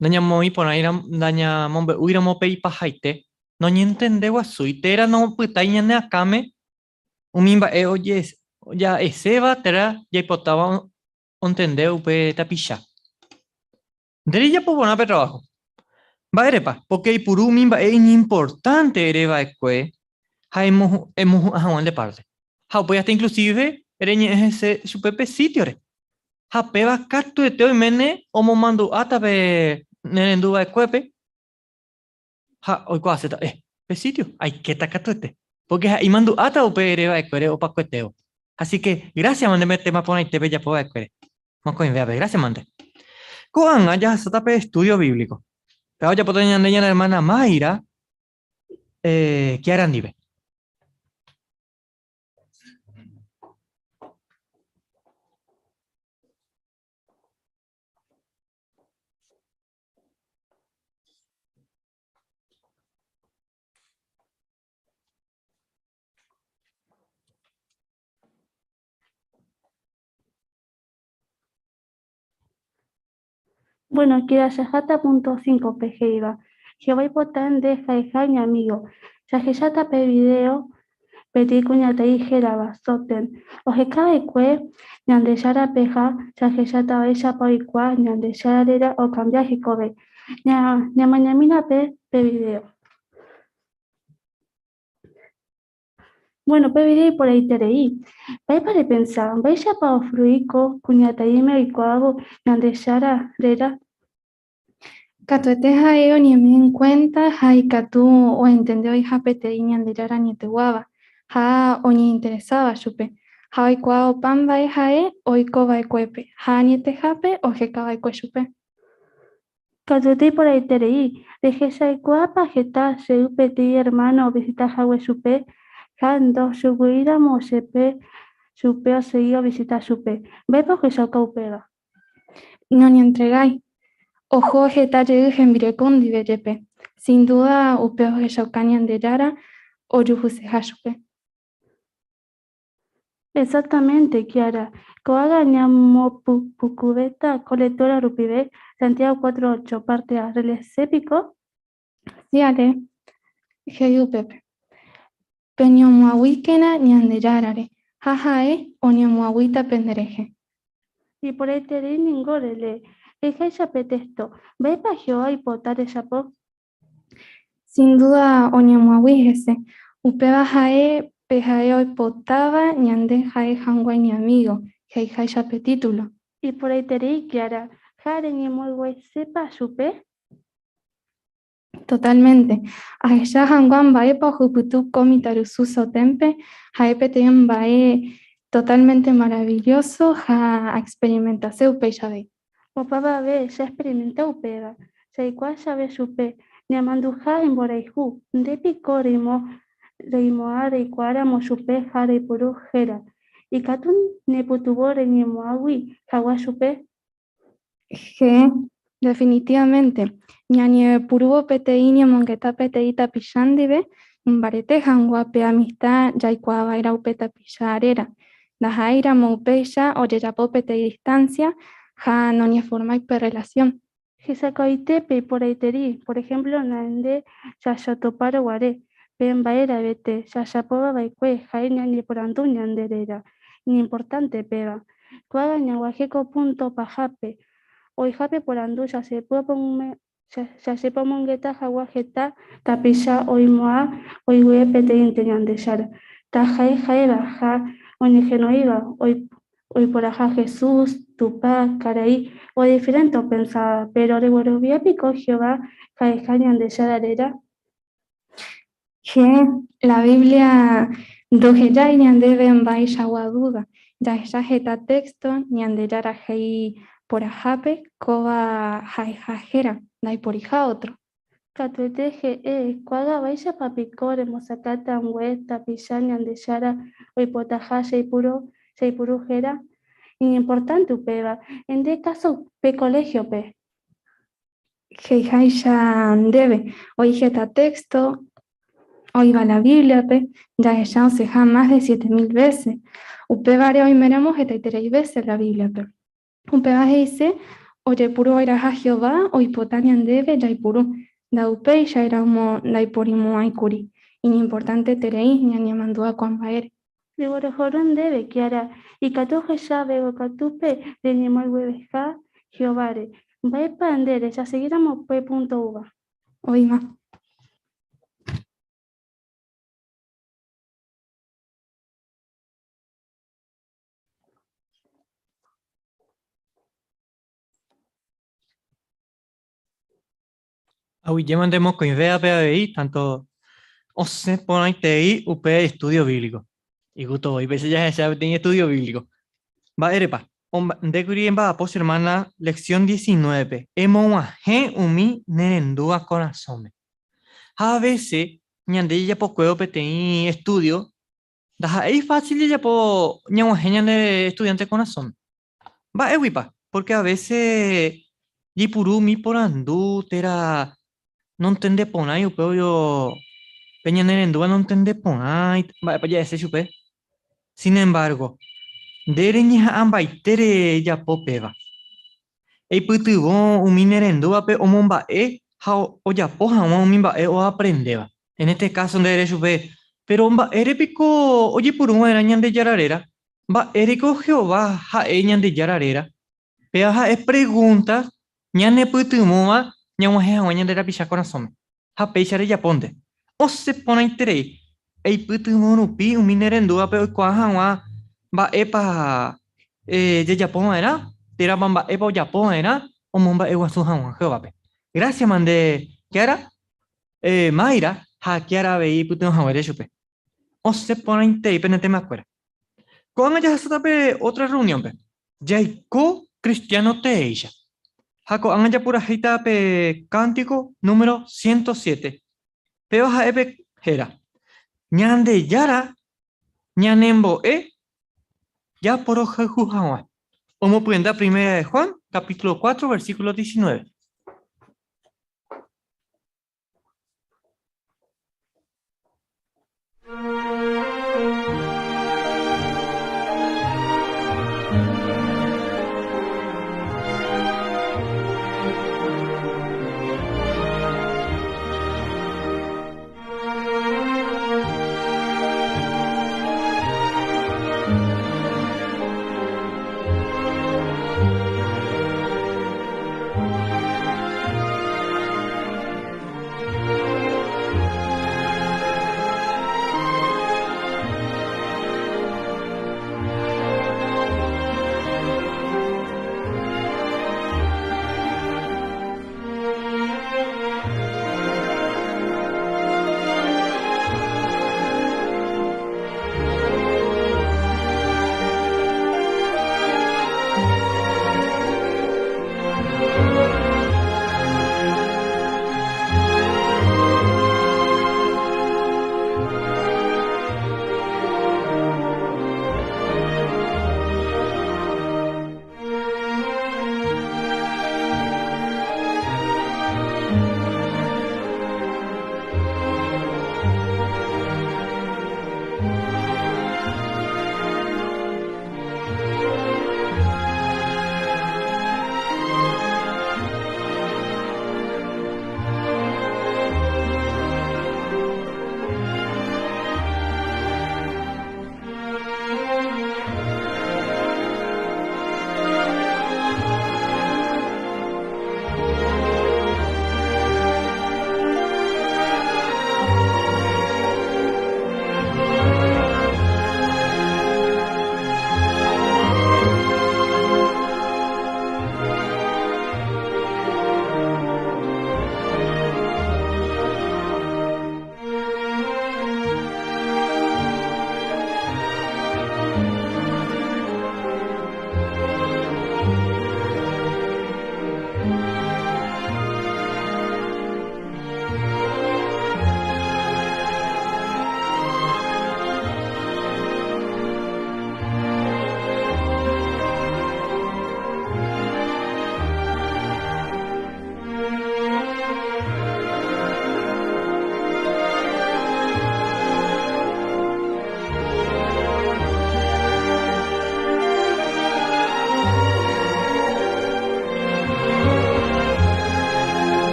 nañamoĩ porãiramo, nañamombe'úiramo pe ipahaite, noñentende guasúi térã nopytái ñane akãme umi mba'e ja'eséva térã jaipotáva ontende upe tapicha. Nde rejapo porã pe trabajo. Mba'érepa? Pórke eipuru umi mba'e iñimportánte ere va'ekue ha emohu'ã hag̃ua nde párte. Ha upéi hasta inclusive reñe'ẽ hese chupe pe sitiore. Ha péva katuete oiméne omomandu'áta pe nerendu va'ekuépe ha oikuaaséta, eh, pe sitio, aikéta katuete. Pórke ha'e imandu'áta upe ere va'ekuére opakuetévo. Así que, gracias mante pe tema porãite pejapo va'ekuére. Mokõivévape, gracias mante. Ko'ág̃a jahasáta pe estudio bíblico. Péva ojapóta ñande ñane hermana Mayra eh, Kiara ndive. Bueno, Kirachahata punto 5-pe he'íva, Jehová oipota nde ha'eha iñamígo. Jahecháta pe vidéo peteĩ kuñataĩ hérava Soten oheka va'ekue Ñandejárape ha jahecháta mba'éichapa oikuaa Ñandejára réra okambia hekove. Ñamañamína pe pe vidéo. Bueno, pe vidéo iporãiterei. Mba'épa repensa, mba'éichapa ofrui ko kuñataĩme oikuaávo Ñandejára réra? Katuete ha'e oñeme'ẽ en cuenta ha ikatu oentende oĩha peteĩ Ñandejára añeteguáva ha oñeinteresáva chupe, ha oikuaa opa mba'e ha'e oiko va'ekuépe ha añetehápe oheka va'ekue chupe. Katuete iporãiterei, rehechaikuaápa heta jey peteĩ ermáno ovisita hague chupe ha ndojuguýiramo jepe chupe osegi ovisita chupe. Mba'épa ohechauka upéva? Noñentregái, oho heta jey hembireko ndive jepe, sin duda upe ohechauka Ñandejára ojuhuseha chupe. Exactamente, Kiara. Ko'ág̃a ñamopypukuvéta ko lectura rupive, Santiago 4.8, parte A. Releese piko? Si are, he'i upépe. Peñomoag̃uíkena Ñandejárare, ha ha'e oñemoag̃uíta penderehe. Iporãiterei ningo relee. Ehecha pe téxto. Mba'épa Jehová oipota rejapo? Sin duda oñemoag̃ui hese. Upéva ha'e pe ha'e oipotáva ñande ha'e hag̃ua iñamígo, he'iháicha pe título. Iporãiterei Kiara, ha reñemoyguesépa chupe? Totalmente. Ahecha hag̃ua mba'épa ohupyty ko mitãrusu Soténpe ha'e peteĩ mba'e totalmente maravilloso ha aexperimentase upéicha avei. Opavave che aexperimenta upéva, che aikuaa jave chupe, ñamanduha imborayhu, nde piko reimo'ã reikuaáramo chupe ha reipuru héra, ikatu nepytyvõ reñemo'ãgui hag̃ua chupe? Heẽ, definitivamente, ñañepyrũvo peteĩ ñemongeta peteĩ tapicha ndive, imbarete hag̃ua pe amista jaikuaava'erã upe tapicha réra. Ndaha'éiramo upéicha ojejapo peteĩ distancia ha noñeformái pe relación. Hesakuaaitépe iporãiterei, por ejemplo ñande jajotopárõ guare, pe mba'e raẽvete jajapóva va'ekue ha'e ñañeporandu ñande réra, iñimportánte péva. Ko'ág̃a ñag̃uahẽ ko púnto pahápe, oĩhápe porandu jajepy'amongeta hag̃ua heta tapicha oimo'ã oĩguive peteĩnte Ñandejára, taha'e ha'éva ha oñehenóiva oiporaha Jesús, Tupã, karai o diferente opensáva, péro reguerovia piko Jehová ha'eha Ñandejára réra? Heẽ, la Biblia ndohejái ñandéve mba'eichagua dúda, jahecha heta téxto Ñandejára he'i porahápe kóva ha'eha héra, ndaiporiha ótro. Katuete he'e, ko'ág̃a vaichapa piko remosakãta ambue tapicha Ñandejára oipotaha cheipuru héra? Iñimportánte upéva, nde káso pe koléhiope. He'iháicha ndéve, oĩ heta téxto Oĩva la Bíbliape, jahecha osẽha más de 7000 vése. Upévare oiméramo hetaiterei vése la Bíbliape. Upéva he'ise ojepuru va'erãha Jehová oipota ñandéve jaipuru, ndaupéichairamo ndaiporimo'ãikuri. Iñimportanteterei ñañemandu'a ko'ã mba'ére. Reguerohory ndéve, Kiara, ikatu ohecha mbeguekatúpe reñemoag̃uiveha Jehováre. Mba'épa nde rechasegíramo pe púnto oúva? Oĩma. Aguyjémante mokõivévape avei, tanto osẽ porãitei upe estudio bíblico. Igusto voi péicha jahecha peteĩ estudio bíblico. Mba'érepa? Nde kuri emba'apo che hermana lección 19-pe, emog̃uahẽ umi nerendúva korasõme. Ha a vece ñande jajapokuévo peteĩ estudio, Ndaha'éi fácil jajapo ñag̃uahẽ ñane estudiante korasõme. Mba'éguipa? Pórke a vése jaipuru umi porandu térã nontendeporãi upe pe ñanerendúva nontendeporãi mba'épa ja'ese chupe. Sin embargo, nde reñeha'ãmbaite rejapo péva. Eipytyvõ umi nerendúvape omomba'e ha ojapo hag̃ua umi mba'e oaprendéva. En este caso nde ere chupe, Péro mba'ére piko ojepuru va'erã Ñandejára réra? Mba'éreko Jehová ha'e Ñandejára réra? Péva ha'e pregúnta ñanepytyvõva ñag̃uahẽ hag̃ua ñande rapicha korasõme. Ha péicha rejapónte. Osẽ porãiterei eipytyvõ rupi umi nerendúvape oikuaa hag̃ua mba'épa jajapo va'erã térãpa mba'épa ojapo va'erã omomba'eguasu hag̃ua Jehovápe. Grásiama nde Kiara, Mayra ha Kiara avei eipytyvõ haguére chupe. Osẽ porãiterei pene temakuéra. Ko'ág̃a jahasáta pe ótra rreuniónpe. Jaiko kristiáno teéicha. Ha ko'ág̃a japurahéita pe kántiko número 107. Péva ha'e pe héra. Ñandejára ñanembo'e japorohayhu hag̃ua. Omopyenda Primera de Juan, capítulo 4, versículo 19.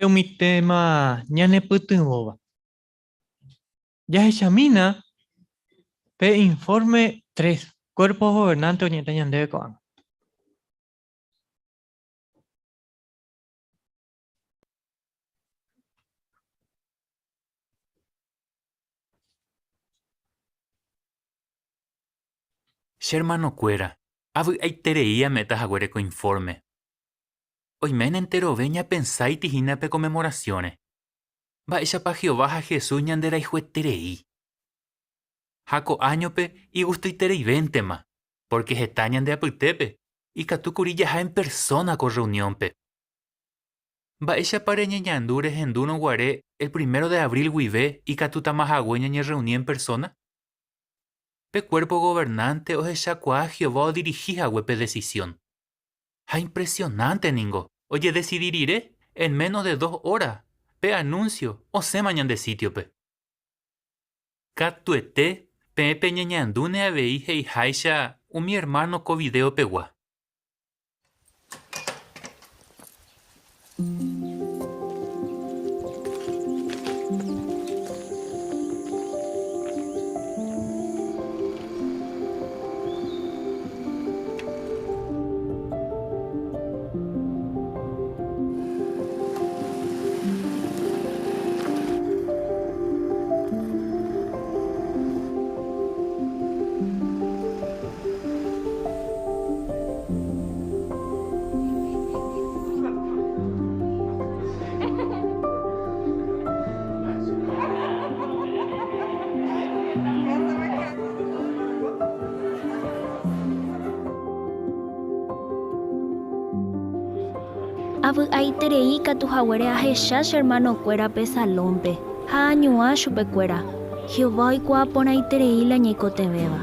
Umi téma ñanepytyvõva. Jahechamína pe informe tres, Cuerpo Gobernante oñe'ẽta ñandéve ko'ág̃a. Che hermanokuéra, avy'aiterei ame'ẽta haguére ko informe. Oiméne enterove ñapensáiti hína pe Conmemoración-re. Mba'éichapa Jehová ha Jesús ñanderayhueterei? Ha ko áñope igustoitereivéntema, pórke heta ñande apytépe ikatu kuri jaha en persóna ko rreuniónpe. Mba'éichapa reñeñandu rehendúrõ guare el primero de abril guive ikatútama hague ñañerreuni en persóna? Pe Kuérpo Governánte ohechakuaa Jehová odirihi hague pe desisión. Ha impresionánte ningo, ojedesidi rire, en ménos de dos óra, pe anúnsio osẽma ñande sítiope. Katuete peẽ peñeñandúne avei he'iháicha umi ermáno ko videopegua. Avy'aiterei ikatu haguére ahecha che ermanokuérape Salónpe ha añuã chupekuéra. Jehová oikuaa porãiterei la ñaikotevẽva.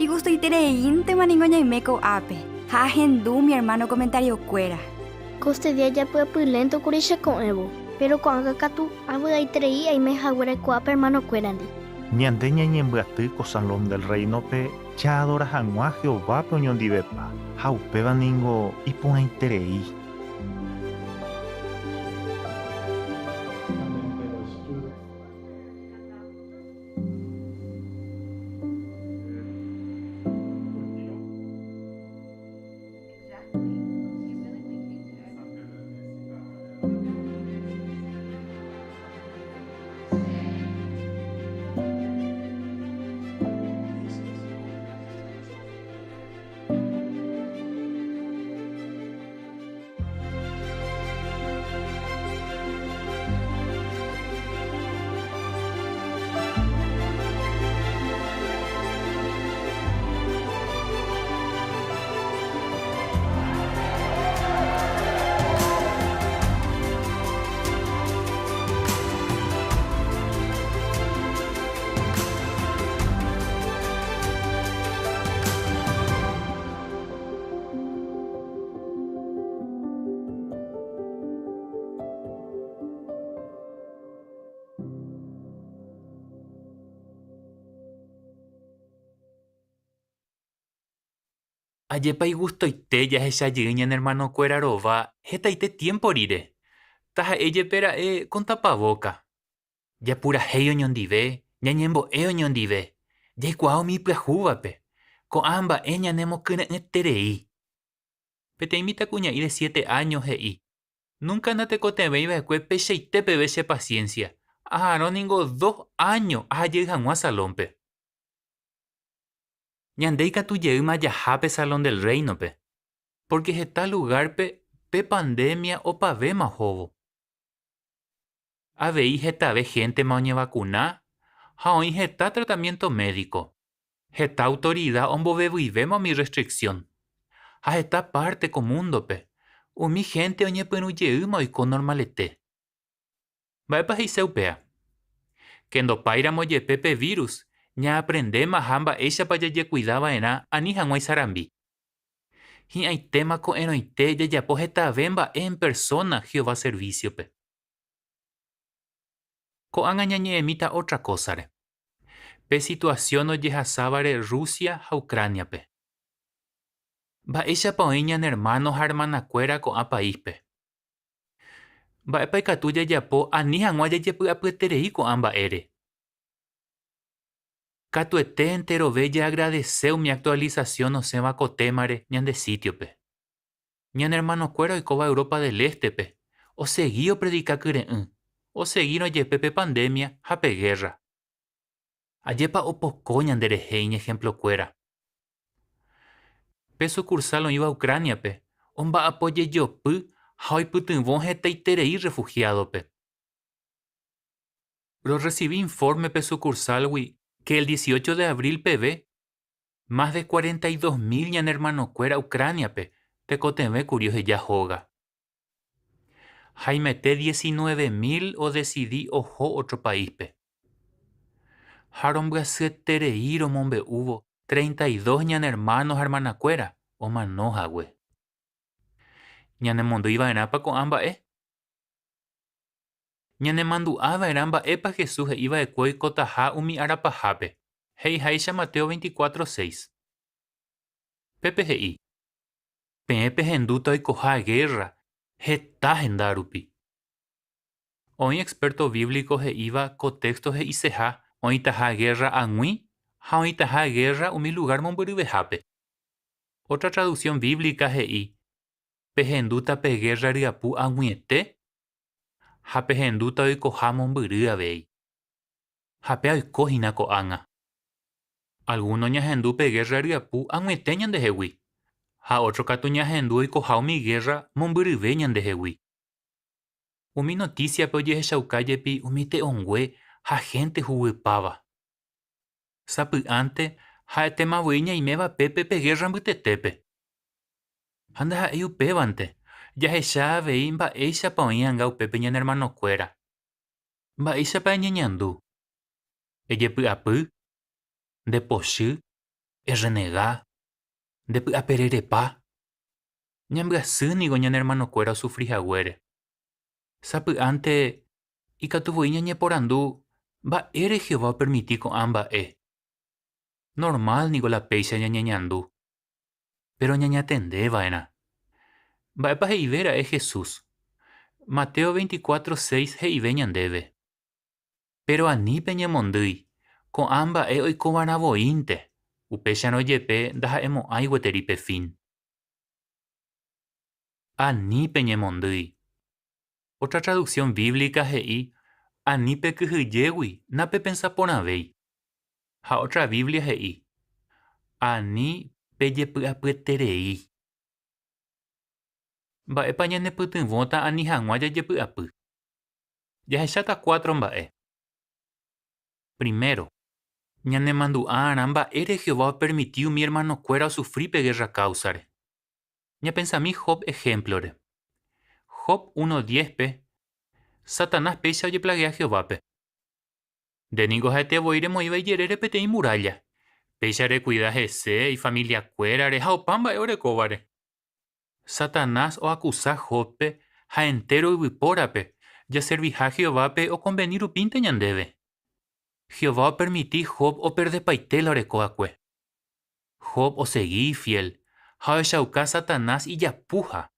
Igustoitereíntema ningo ñaime ko'ápe ha ahendu umi ermáno komentariokuéra. Koestedía japyapy lénto kuri che ko'ẽvo, péro ko'ág̃a katu avy'aiterei aime haguére ko'ápe ermanokuérandi. Ñande ñañembyaty ko Salón del Réinope jaadora hag̃ua Jehovápe oñondivepa, ha upéva ningo iporãiterei. Ajépa igustoite jahecha jey ñane ermanokuéra rova hetaite tiémpo rire, taha'e jepe ra'e con tapavóka. Japurahéi oñondive, ñañembo'e oñondive, jaikuaa umi ipyahúvape, ko'ã mba'e ñanemokyre'ỹeterei. Peteĩ mitãkuña'i de siete áño he'i, Núnka natekotevẽi va'ekue peichaite peve che pasiénsia, aharõ ningo dos áño aha jey hag̃ua salónpe. Ñande ikatu jeýma jaha pe Salón del Réinope, pórke heta lugárpe pe pandémia opavéma ohóvo. Avei hetave héntema oñevakuna ha oĩ heta tratamiénto médiko. Heta autorida ombovevyivéma umi rrestriksión. Ha heta párte ko múndope, umi hénte oñepyrũ jeýma oiko normalete. Mba'épa he'ise upéa? Ke ndopáiramo jepe pe vírus, ñaaprendémaha mba'éichapa jajekuida va'erã ani hag̃ua isarambi. Hi'ãitéma ko'ẽrõite jajapo hetave mba'e en persóna Jehová servísiope. Ko'ág̃a ñañe'ẽmíta ótra kósare, pe situasión ojehasávare Rusia ha Ucrániape. Mba'éichapa oĩ ñane ermáno ha ermanakuéra ko'ã paíspe? Mba'épa ikatu jajapo ani hag̃ua jajepy'apyeterei ko'ã mba'ére? Katuete enterove jaagradese umi aktualisasión osẽva ko témare ñande sítiope. Ñane ermanokuéra oikóva Europa del Éstepe osegi opredika kyre'ỹ, osegírõ jepe pe pandémia ha pe gérra. Ajépa opoko ñanderehe iñehemplokuéra! Pe sukursál oĩva Ucrániape omba'apo jejopy ha oipytyvõ hetaiterei rrefuhiádope. Rorresivi infórme pe sukursálgui ke el 18 de abril peve, mas de 42 mil ñane ermanokuéra Ucrániape tekotevẽ kuri oheja hóga. Haimete 19 mil odesidi oho ótro paíspe. Ha rombyasyeterei romombe'úvo 32 ñane ermáno ha ermanakuéra omano hague. Ñanemondýi va'erãpa ko'ã mba'e? Ñanemandu'a va'erã mba'épa Jesús he'i va'ekue oikotaha umi ára pahápe, he'iháicha Mateo 24, 6. Pépe he'i, Peẽ pehendúta oikoha gérra heta henda rupi. Oĩ expérto bíblico he'íva ko téxto he'iseha oĩtaha gérra ag̃ui ha oĩtaha gérra umi lugár mombyryvehápe. Ótra traduksión bíblica he'i, Pehendúta pe gérra ryapu ag̃uiete ha pehendúta oikoha mombyry avei. Ha péa oiko hína ko'ág̃a. Algúno ñahendu pe gérra ryapu ag̃uiete ñandehegui, ha ótro katu ñahendu oikoha umi gérra mombyryve ñandehegui. Umi notísiape ojehechauka jepi umi te'õngue ha hénte huguypáva. Sapy'ánte ha'etéma voi ñaiméva pépe pe gérra mbytetépe. Ha ndaha'éi upévante, jahecha avei mba'éichapa oĩ anga upépe ñane ermanokuéra. Mba'éichapa eñeñandu? Ejepy'apy? Ndepochy? Errenega? Ndepy'apererepa? Ñambyasy ningo ñane ermanokuéra osufri haguére. Sapy'ánte ikatu voi ñañeporandu mba'ére Jehová opermiti ko'ã mba'e. Normál ningo la péicha ñañeñandu. Péro ñañatende va'erã. Mba'épa he'ive ra'e Jesús? Mateo 24, 6 he'ive ñandéve, Péro ani peñemondýi, ko'ã mba'e oikova'erã voínte, upéicharõ jepe ndaha'emo'ãi gueteri pe fin. Ani peñemondýi. Ótra traduksión bíblica he'i, Ani pekyhyjégui napepensaporãvéi. Ha ótra Biblia he'i, Ani pejepy'apyeterei. Mba'épa ñanepytyvõta ani hag̃ua jajepy'apy? Jahecháta cuatro mba'e. Primero, ñanemandu'a'arã mba'ére Jehová opermiti umi ermanokuéra osufri pe gérra káusare. Ñapensami Job ehémplore. Job 1:10-pe, Satanás péicha ojeplagea Jehovápe. Nde ningo ha'ete voi remoĩva ijerére peteĩ murálla. Péicha rekuida hese, ifamiliakuérare ha opa mba'e orekóvare. Satanás oakusa Jóbpe ha entéro yvypórape jaserviha Jehovápe okonveni rupínte ñandéve. Jehová opermiti Job operdepaite la oreko va'ekue. Job osegi ifiél ha ohechauka Satanás ijapuha.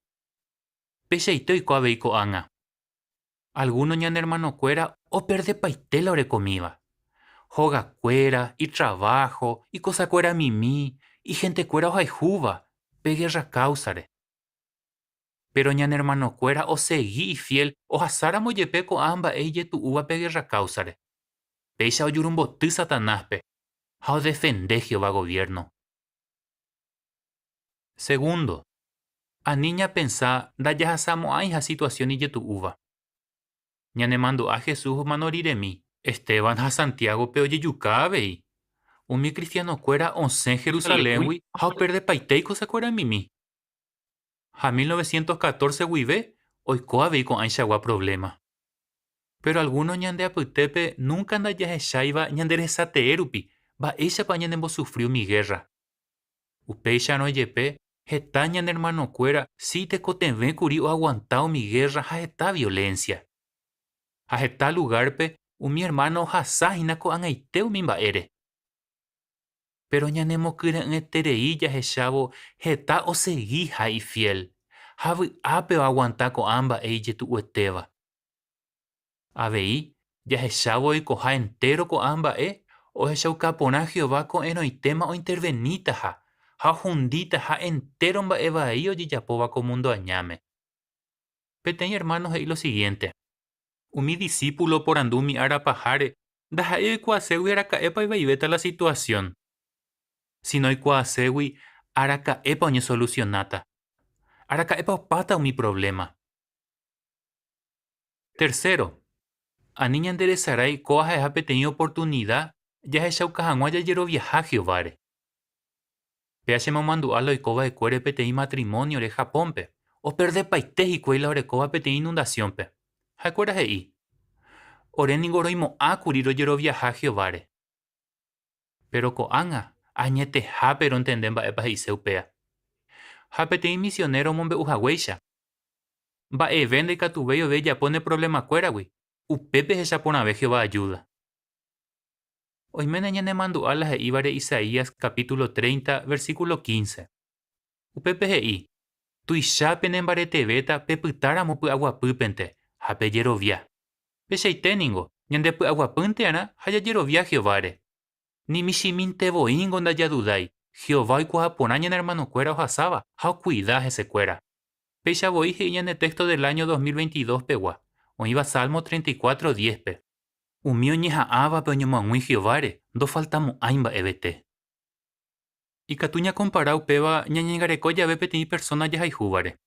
Peichaite oiko avei ko'ág̃a. Algúno ñane ermanokuéra operdepaite la orekomíva. Hogakuéra, itraváho, ikosakuéra mimi, ihentekuéra ohayhúva pe gérra káusare. Péro ñane ermanokuéra osegi ifiél ohasáramo jepe ko'ã mba'e ijetu'úva pe gérra káusare. Péicha ojurumboty Satanáspe ha odefende Jehová goviérno. Segundo, ani ñapensa ndajahasamo'ãiha situasión ijetu'úva. Ñanemandu'a Jesús omano riremi, Esteban ha Santiágope ojejuka avei. Umi kristianokuéra osẽ Jerusaléngui ha operdepaite ikosakuéra mimi. Ha 1914 guive oiko avei ko'ãichagua provléma. Péro algúno ñande apytépe núnka ndajahecháiva ñande resatee rupi mba'éichapa ñanembosufri umi gérra. Upéicharõ jepe, heta ñane ermanokuéra si tekotevẽ kuri oaguanta umi gérra ha heta violénsia. Ha heta lugárpe umi ermáno ohasa hína ko'ag̃aite umi mba'ére. Péro ñanemokyre'ỹeterei jahechávo heta osegiha ifiél ha vy'ápe oaguanta ko'ã mba'e ijetu'uetéva. Avei, jahechávo oikoha entéro ko'ã mba'e, ohechauka porã Jehová ko'ẽrõitéma ointervenitaha ha ohunditaha entéro mba'e vai ojejapóva ko múndo añáme. Peteĩ ermáno he'i lo sigiénte, Umi disípulo oporandu umi ára paháre ndaha'éi oikuaaségui araka'épa ivaivéta la situasión, síno oikuaaségui araka'épa oñesolusionáta, araka'épa opáta umi provléma. Tercero, ani ñanderesarái kóva ha'eha peteĩ oportunida jahechauka hag̃ua jajeroviaha Jehováre. Péa chemomandu'a la oiko va'ekuére peteĩ matrimóniore Japónpe, operdepaite hikuái la orekóva peteĩ inundasiónpe. Ha'ekuéra he'i, Ore ningo roimo'ã kuri rojeroviaha Jehováre. Péro ko'ág̃a añetehápe rontende mba'épa he'ise upéva. Ha peteĩ misionéro omombe'u haguéicha, Mba'eve ndaikatuvéi ove ejapo ne provlemakuéragui, upépe ehecha porãve Jehová ajúda. Oiméne ñanemandu'a la he'ívare Isaías capítulo 30, versículo 15. Upépe he'i, Tuicha penembaretevéta pepytáramo py'aguapýpente ha pejerovia. Peichaite ningo, ñandepy'aguapýntearã ha jajerovia Jehováre. Ni michĩmínte voíngo ndajadudái, Jehová oikuaa porã ñane ermanokuéra ohasáva ha okuida hesekuéra. Péicha voi he'i ñane téxto del áño 2022 pegua, oĩva Salmo 34, 10-pe. Umi oñeha'ãvape oñemoag̃ui Jehováre ndofaltamo'ãi mba'evete. Ikatu ñakompara upéva ñañangareko jave peteĩ persóna jahayhúvare.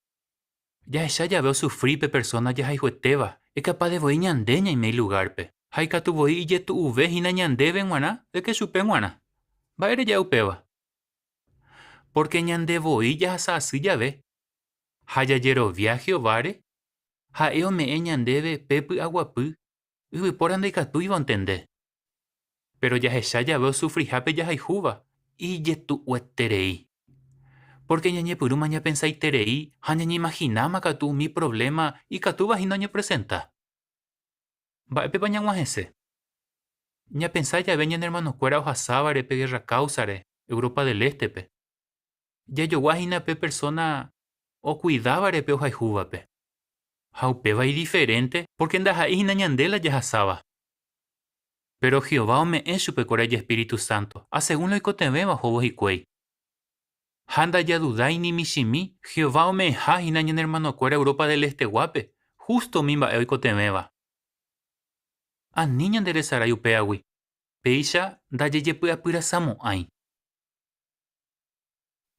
Jahecha jave osufri pe persóna jahayhuetéva, ikapáde voi ñande ñaime ilugárpe, ha ikatu voi ijetu'uve hína ñandéve g̃uarã de ke chupe g̃uarã. Mba'ére ja'e upéva? Pórke ñande voi jahasa asy jave ha jajerovia Jehováre, ha'e ome'ẽ ñandéve pe py'aguapy yvypóra ndaikatúiva ontende. Péro jahecha jave osufriha pe jahayhúva, ijetu'ueterei. Pórke ñañepyrũma ñapensaiterei ha ñañeimahináma katu umi provléma ikatúva hína oñepresenta. Mba'épepa ñag̃uahẽse? Ñapensa jave ñane ermanokuéra ohasávare pe gérra káusare Europa del Éstepe, jajogua hína pe persóna okuidávare pe ohayhúvape. Ha upéva idiferénte pórke ndaha'éi hína ñande la jahasáva. Péro Jehová ome'ẽ chupekuéra ijespíritu sánto, asegún la oikotevẽva ohóvo hikuái. Ha ndajadudái ni michĩmi Jehová ome'ẽha hína ñane ermanokuéra Europa del Esteguápe hústo umi mba'e oikotevẽva. Ani ñanderesarái upévagui, péicha ndajejepy'apyrasamo'ãi.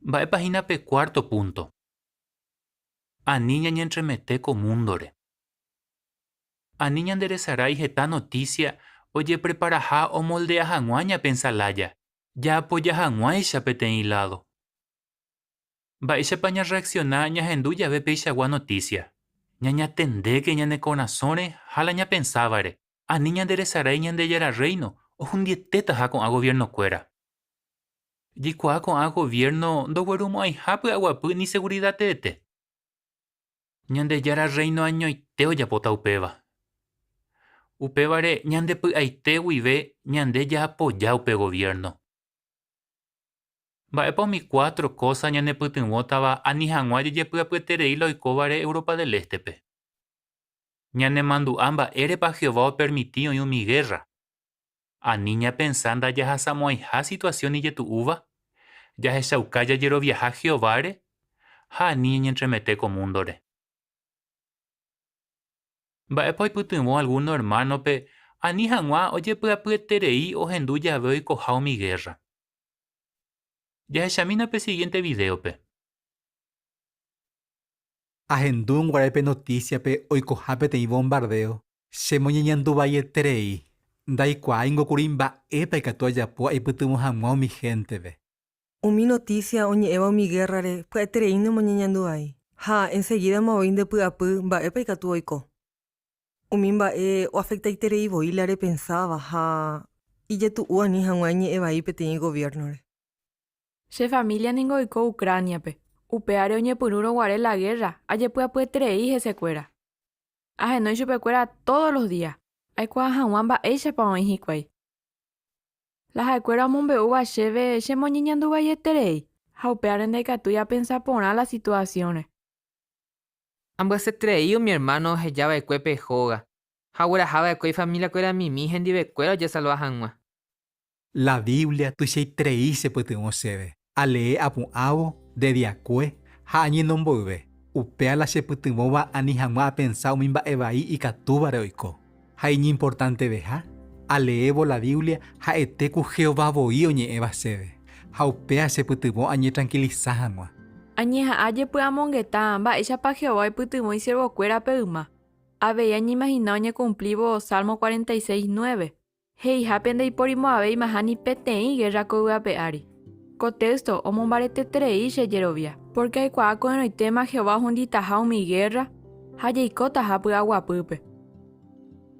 Mba'épa hína pe cuarto púnto? Ani ñañentremete ko múndore. Ani ñanderesarái heta notísia ojepreparaha omoldea hag̃ua ñapensa lája, jaapoja hag̃uáicha peteĩ ládo. Mba'éichapa ñarreaksiona ñahendu jave peichagua notísia? Ñañatendéke ñane korasõre ha la ñapensávare, ani ñanderesarái Ñandejára Rréino ohundietétaha ko'ã goviernokuéra. Jaikuaa ko'ã goviérno ndoguerumo'ãiha py'aguapy ni segurida teete. Ñandejára Rréino añoite ojapóta upéva. Upévare ñande py'aite guive ñande jaapoja upe goviérno. Mba'épa umi cuatro kósa ñanepytyvõtava ani hag̃ua jajepy'apyeterei la oikóvare Europa del Éstepe? Ñanemandu'a mba'érepa Jehová opermiti oĩ umi gérra. Ani ñapensa ndajahasamo'ãiha situasión ijetu'úva, jahechauka jajeroviaha Jehováre ha ani ñañentremete ko múndore. Mba'épa oipytyvõ algúno ermánope ani hag̃ua ojepy'apyeterei ohendu jave oikoha umi gérra? Jahechamína pe sigiénte vidéope. Ahendúrõ pe notísiape oikoha peteĩ bombardeo, chemoñeñandu vaieterei. Ndaikuaáingo kuri mba'épa ikatu ajapo aipytyvõ hag̃ua umi héntepe. Umi notísia oñe'ẽva umi gérrare pya'eterei nemoñeñandu vai, ha ensegídama voi ndepy'apy mba'épa ikatu oiko. Umi mba'e oafektaiterei voi la repensáva ha ijetu'u ani hag̃ua eñe'ẽ vai peteĩ goviérnore. Che família ningo oiko Ucrániape. Upévare oñepyrũrõ guare la gérra, ajepy'apyeterei hesekuéra. Ahenói chupekuéra tódo los día, aikuaa hag̃ua mba'éichapa oĩ hikuái. La ha'ekuéra omombe'úva chéve chemoñeñanduvaieterei, ha upévare ndaikatúi apensa porã la situasiónre. Ambyasyeterei umi ermáno oheja va'ekue pe hóga ha ogueraha va'ekue ifamiliakuéra mimi hendivekuéra ojesalva hag̃ua. La Biblia tuichaiterei chepytyvõ chéve. Alee apu'ãvo de diakue ha añeno mboyve. Upéva la chepytyvõva ani hag̃ua apensa umi mba'e vai ikatúvare oiko. Ha iñimportanteveha, aleévo la Biblia ha'ete ku Jehová voi oñe'ẽva chéve, ha upéva chepytyvõ añetrankilisa hag̃ua. Añeha'ã jepy'amongeta mba'éichapa Jehová oipytyvõ isiervokuérape yma. Avei añeimahina oñekumplívo Salmo 46, 9. He'ihápe ndaiporimo'ãvéimaha ni peteĩ gérra ko yvy ape ári. Ko téysto omombareteterei che jerovia, pórke aikuaa ko'ẽrõitéma Jehová ohunditaha umi gérra ha jaikotaha py'aguapýpe.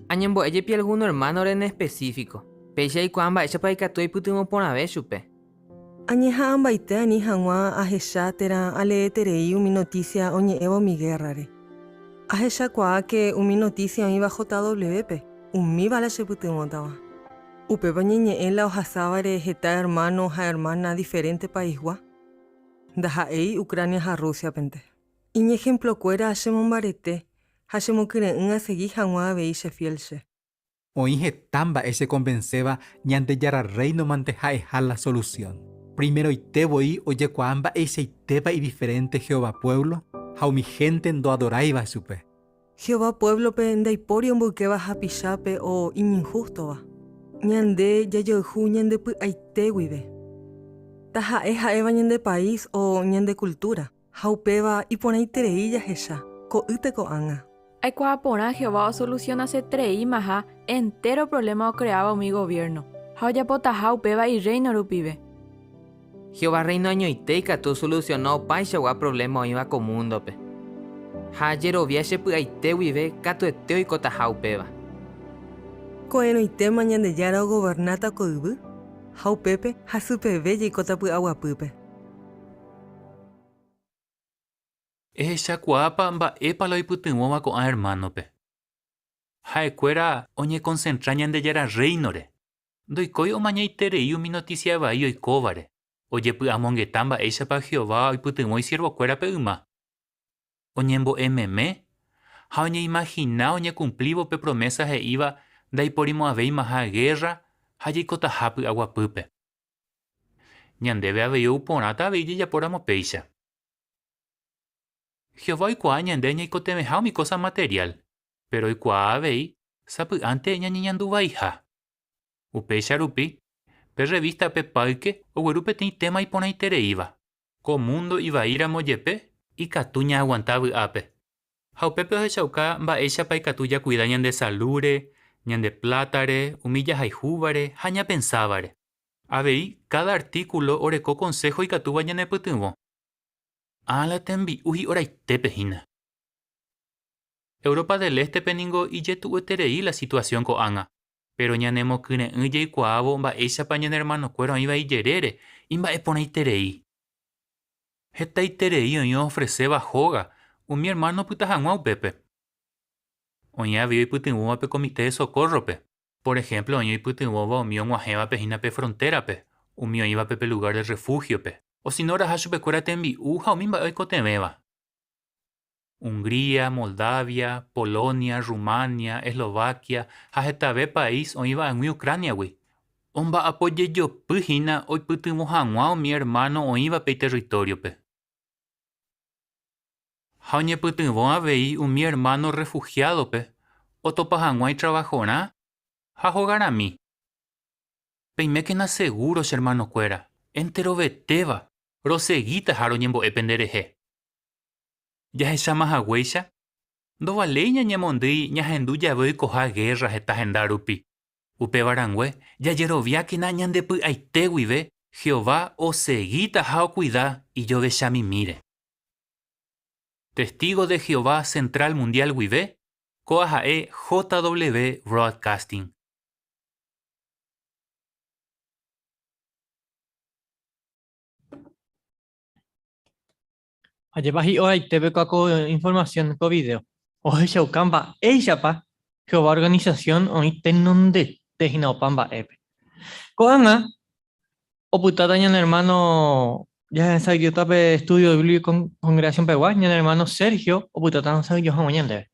Añembo'e jepi algúno ermánore en espesífiko, péicha aikuaa mba'éichapa ikatu aipytyvõ porãve chupe. Añeha'ãmbaite ani hag̃ua ahecha térã aleeterei umi notísia oñe'ẽva umi gérrare. Ahechakuaáke umi notísia oĩva JW-pe, umíva la chepytyvõtava. Upépe oñeñe'ẽ la ohasávare heta ermáno ha ermána diferénte paisgua, ndaha'éi Ucrania ha Rúsiapente. Iñehemplokuéra chemombarete ha chemokyre'ỹ asegi hag̃ua avei chefiél che. Oĩ heta mba'e chekonvenséva Ñandejára Rréinomante ha'eha la solusión. Primeroite voi ojekuaa mba'eichaitépa idiferénte Jehová puévlo ha umi hénte ndoadoráiva chupe. Jehová puévlope ndaipóri omboykéva hapichápe o iñinhústova. Ñande jajoyhu ñande py'aite guive. Taha'e ha'éva ñande país o ñande kultúra. Ha upéva iporãiterei jahecha, ko'ýte ko'ág̃a. Aikuaa porã Jehová osolusionasetreímaha entéro provléma okreáva umi goviérno, ha ojapotaha upéva Irréino rupive. Jehová Rréino añoite ikatu osolusiona opaichagua provléma oĩva ko múndope. Ha ajerovia che py'aite guive katuete oikotaha upéva. Ko'ẽrõitéma Ñandejára ogovernáta ko yvy, ha upépe hasypeve jaikóta py'aguapýpe. Ehechakuaápa mba'épa la oipytyvõva ko'ã ermánope? Ha'ekuéra oñekonsentra Ñandejára Rréinore, ndoikói omañaiterei umi notísia vai oikóvare, ojepy'amongeta mba'éichapa Jehová oipytyvõ isiervokuérape yma, oñembo'e meme ha oñeimahina oñekumplívo pe promésa he'íva ndaiporimo'ãveimaha gérra ha jaikotaha py'aguapýpe. Ñandéve avei ou porãta avei jajapóramo péicha. Jehová oikuaa ñande ñaikotevẽha umi kósa materiál, péro oikuaa avei sapy'ánte ñañeñandu vaiha. Upéicha rupi, pe rrevísta Pe Páyke ogueru peteĩ téma iporãitereíva. Ko múndo ivaíramo jepe, ikatu ñaaguanta vy'ápe. Ha upépe ohechauka mba'éichapa ikatu jakuida ñande salúre, ñande plátare, umi jahayhúvare ha ñapensávare. Avei, káda artíkulo oreko konsého ikatúva ñanepytyvõ. Ág̃a la tembi'u hi'oraitépe hína. Europa del Éstepe ningo ijetu'ueterei la situasión ko'ág̃a, péro ñanemokyre'ỹ jaikuaávo mba'éichapa ñane ermanokuéra oĩva ijerére imba'eporãiterei. Hetaiterei oĩ oofreséva hóga umi ermáno opyta hag̃ua upépe. Oĩ avei oipytyvõva pe Comité de Socorro-pe. Por ehémplo oĩ oipytyvõva umi og̃uahẽvape hína pe frontérape, umi oĩvape pe lugár de rrefúhiope, osino oraha chupekuéra tembi'u ha umi mba'e oikotevẽva. Hungría, Moldavia, Polonia, Rumania, Eslovaquia ha hetave país oĩva ag̃ui Ucrániagui, omba'apo jejopy hína oipytyvõ hag̃ua umi ermáno oĩvape iterritóriope. Ha oñepytyvõ avei umi ermáno rrefuhiádope otopa hag̃ua itravahorã ha hogarãmi. Peimékena segúro che ermanokuéra, enterovetéva rosegítaha roñembo'e penderehe. Jahecháma haguéicha, ndovaléi ñañemondýi ñahendu jave oikoha gérra heta henda rupi. Upéva rangue, jajeroviákena ñande py'aite guive Jehová osegítaha okuida ijovechamimíre. Testígo de Jehová Central Mundial guive, Kóa ha'e JW Broadcasting. Ajépa hi'oraitépe ko ko informasión ko vidéo ohechauka mba'éichapa Jehová organisasión oĩ tenondete hína opa mba'épe. Ko'ág̃a opytáta ñane ermáno jahesa'ỹijóta pe Estudio Bíblico Congregación-pegua, ñane ermáno Sergio opytáta ohesa'ỹijo hag̃ua ñandéve.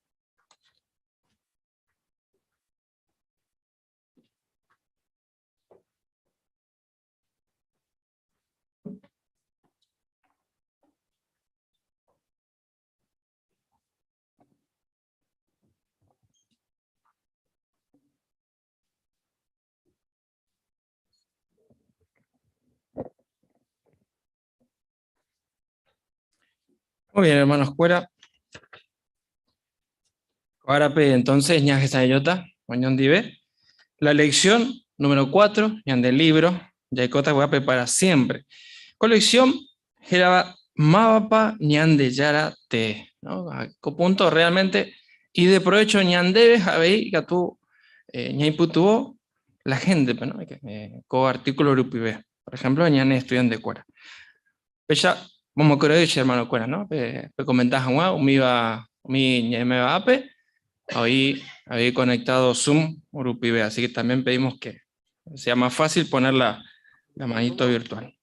Muy bien, hermanos cuera. Árape, entonces, ñaje sayota, oñondive. La lección número 4, ñande libro, Yaikota guape para siempre. Colección, Geraba Mávapa Ñandejara te, ¿no? A qué punto realmente, y de provecho ñandebe, javei, gatu, ñaiputuó la gente, pues, ¿no? Co artículo rupive. Por ejemplo, ñane estudiante cuera. Pecha, como creo que hermano cuera, ¿no? Pe, pe comentás hag̃ua, umi umi ñaimeva ápe, hoy habéis conectado Zoom rupive, así que también pedimos que sea más fácil poner la manito virtual.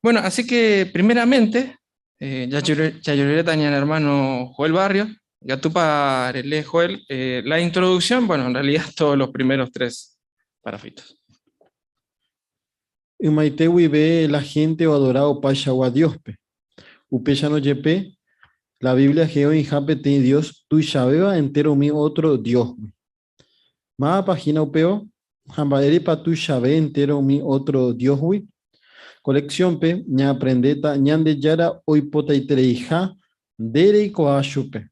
Bueno, así que primeramente, ya lloré también hermano Joel Barrio, ya tú para leer, Joel, la introducción, bueno, en realidad todos los primeros 3 parafitos. Ymaite guive la gente o adorado paisagua Diospe. Upecha no yepe, la Biblia geo injape te Dios tuichaveva entero mi otro Dios. Ma página upeo, hambaeri pa tuichave entero mi otro Dios wi. Colección pe, ña aprendeta, ñande yara oipotaitereija, nderei koa chupe.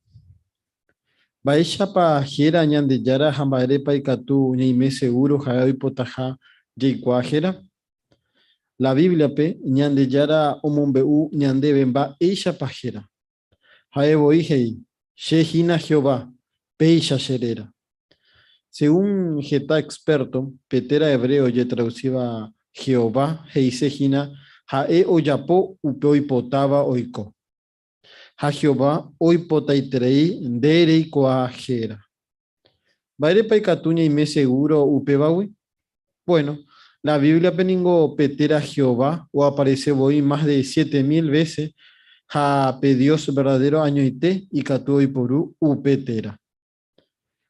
Mba'éichapa jera Ñandejára ha mba'érepa ikatu ñaime seguro ha'e oipotaha jaikuaa jera? La Biblia-pe Ñandejára omombe'u ñandéve mba'éichapa jera. Ha'e voi he'i, Che hína Jehová, péicha che réra. Según heta experto, pe téra hebreo ojetraducíva Jehová he'ise hína ha'e ojapo upe oipotáva oiko. Ha Jehová oipotaiterei nde reikuaa héra. Mba'érepa ikatu ñaime segúro upévagui? Bueno, la Bíbliape ningo pe téra Jehová oaparese voi mas de 7000 vése ha pe Dios verdadéro añoite ikatu oiporu upe téra.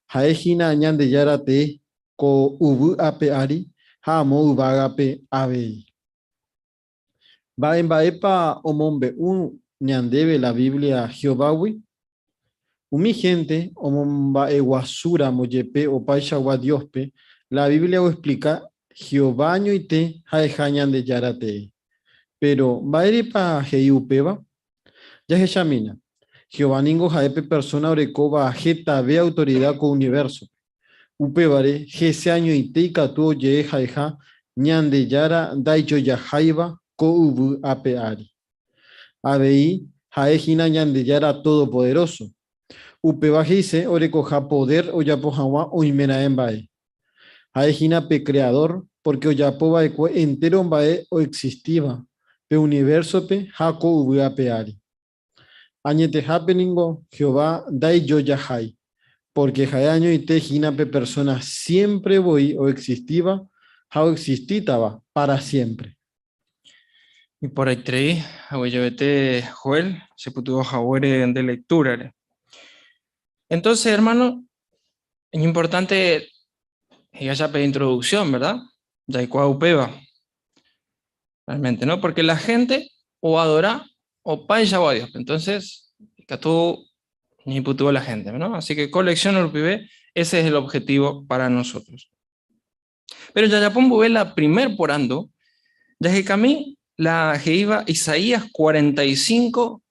Ha'e hína Ñandejára tee ko yvy ape ári ha amo yvágape avei. Mba'e mba'épa omombe'u ñandéve la Biblia Jehovágui? Umi hénte omomba'eguasúramo jepe opaichagua Dióspe, la Biblia oexplika Jehová añoite ha'eha Ñandejára tee. Péro, mba'érepa he'i upéva? Jahechamína, Jehová ningo ha'e pe persóna orekóva hetave autorida ko univérsope. Upévare, hese añoite ikatu oje'e ha'eha Ñandejára ndaijojaháiva ko yvy ape ári. Avei, ha'e hína Ñandejára Todopoderóso. Upéva he'ise orekoha podér ojapo hag̃ua oimeraẽ mba'e. Ha'e hína pe Kreadór, pórke ojapo va'ekue entéro mba'e oexistíva pe univérsope ha ko yvy ape ári. Añetehápe ningo Jehová ndaijojahái, pórke ha'e añoite hína pe persóna siémpre voi oexistíva ha oexistítava pára siémpre. Iporãiterei haguejavete Joel chepytyvõ haguére nde lectura-re. Entonces, hermano, es importante he'iháicha pe introducción, verdad? Jaikuaa upéva. Realmente, ¿no? Porque la gente o adora opaichagua Dios-pe. Entonces, ikatu ñaipytyvõ la gente, ¿no? Así que colección rupive, ese es el objetivo para nosotros. Pero jajapo mboyve la primer porandu, jahekami la he'íva Isaías 45,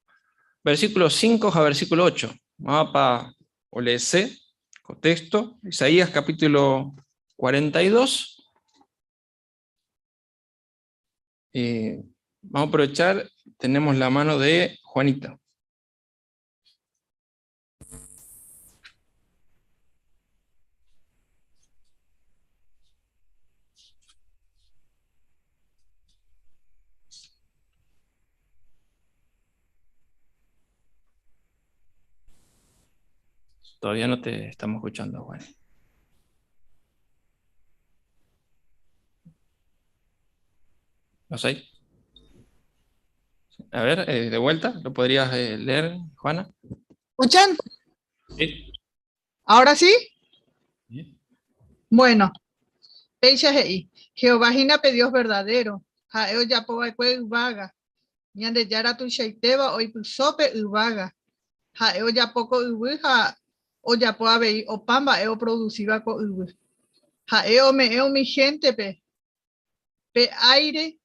versículo 5 ha versículo 8. Mávapa oleese ko texto, Isaías capítulo 42. Vamos a aprovechar, tenemos la mano de Juanita. Todavía no te estamos escuchando, Juan. No sé. A ver, de vuelta, ¿lo podrías leer, Juana? ¿Escuchan? Sí. ¿Ahora sí? Sí. Bueno, péicha he'i, Jehová hína pe Dios verdadero, ha'e ojapo va'ekue yvága, Ñandejára tuichaitéva oipyso pe yvága, ha'e ojapo ko yvy ha ojapo avei opa mba'e oprodusíva ko yvy. Ha'e ome'ẽ umi héntepe pe áire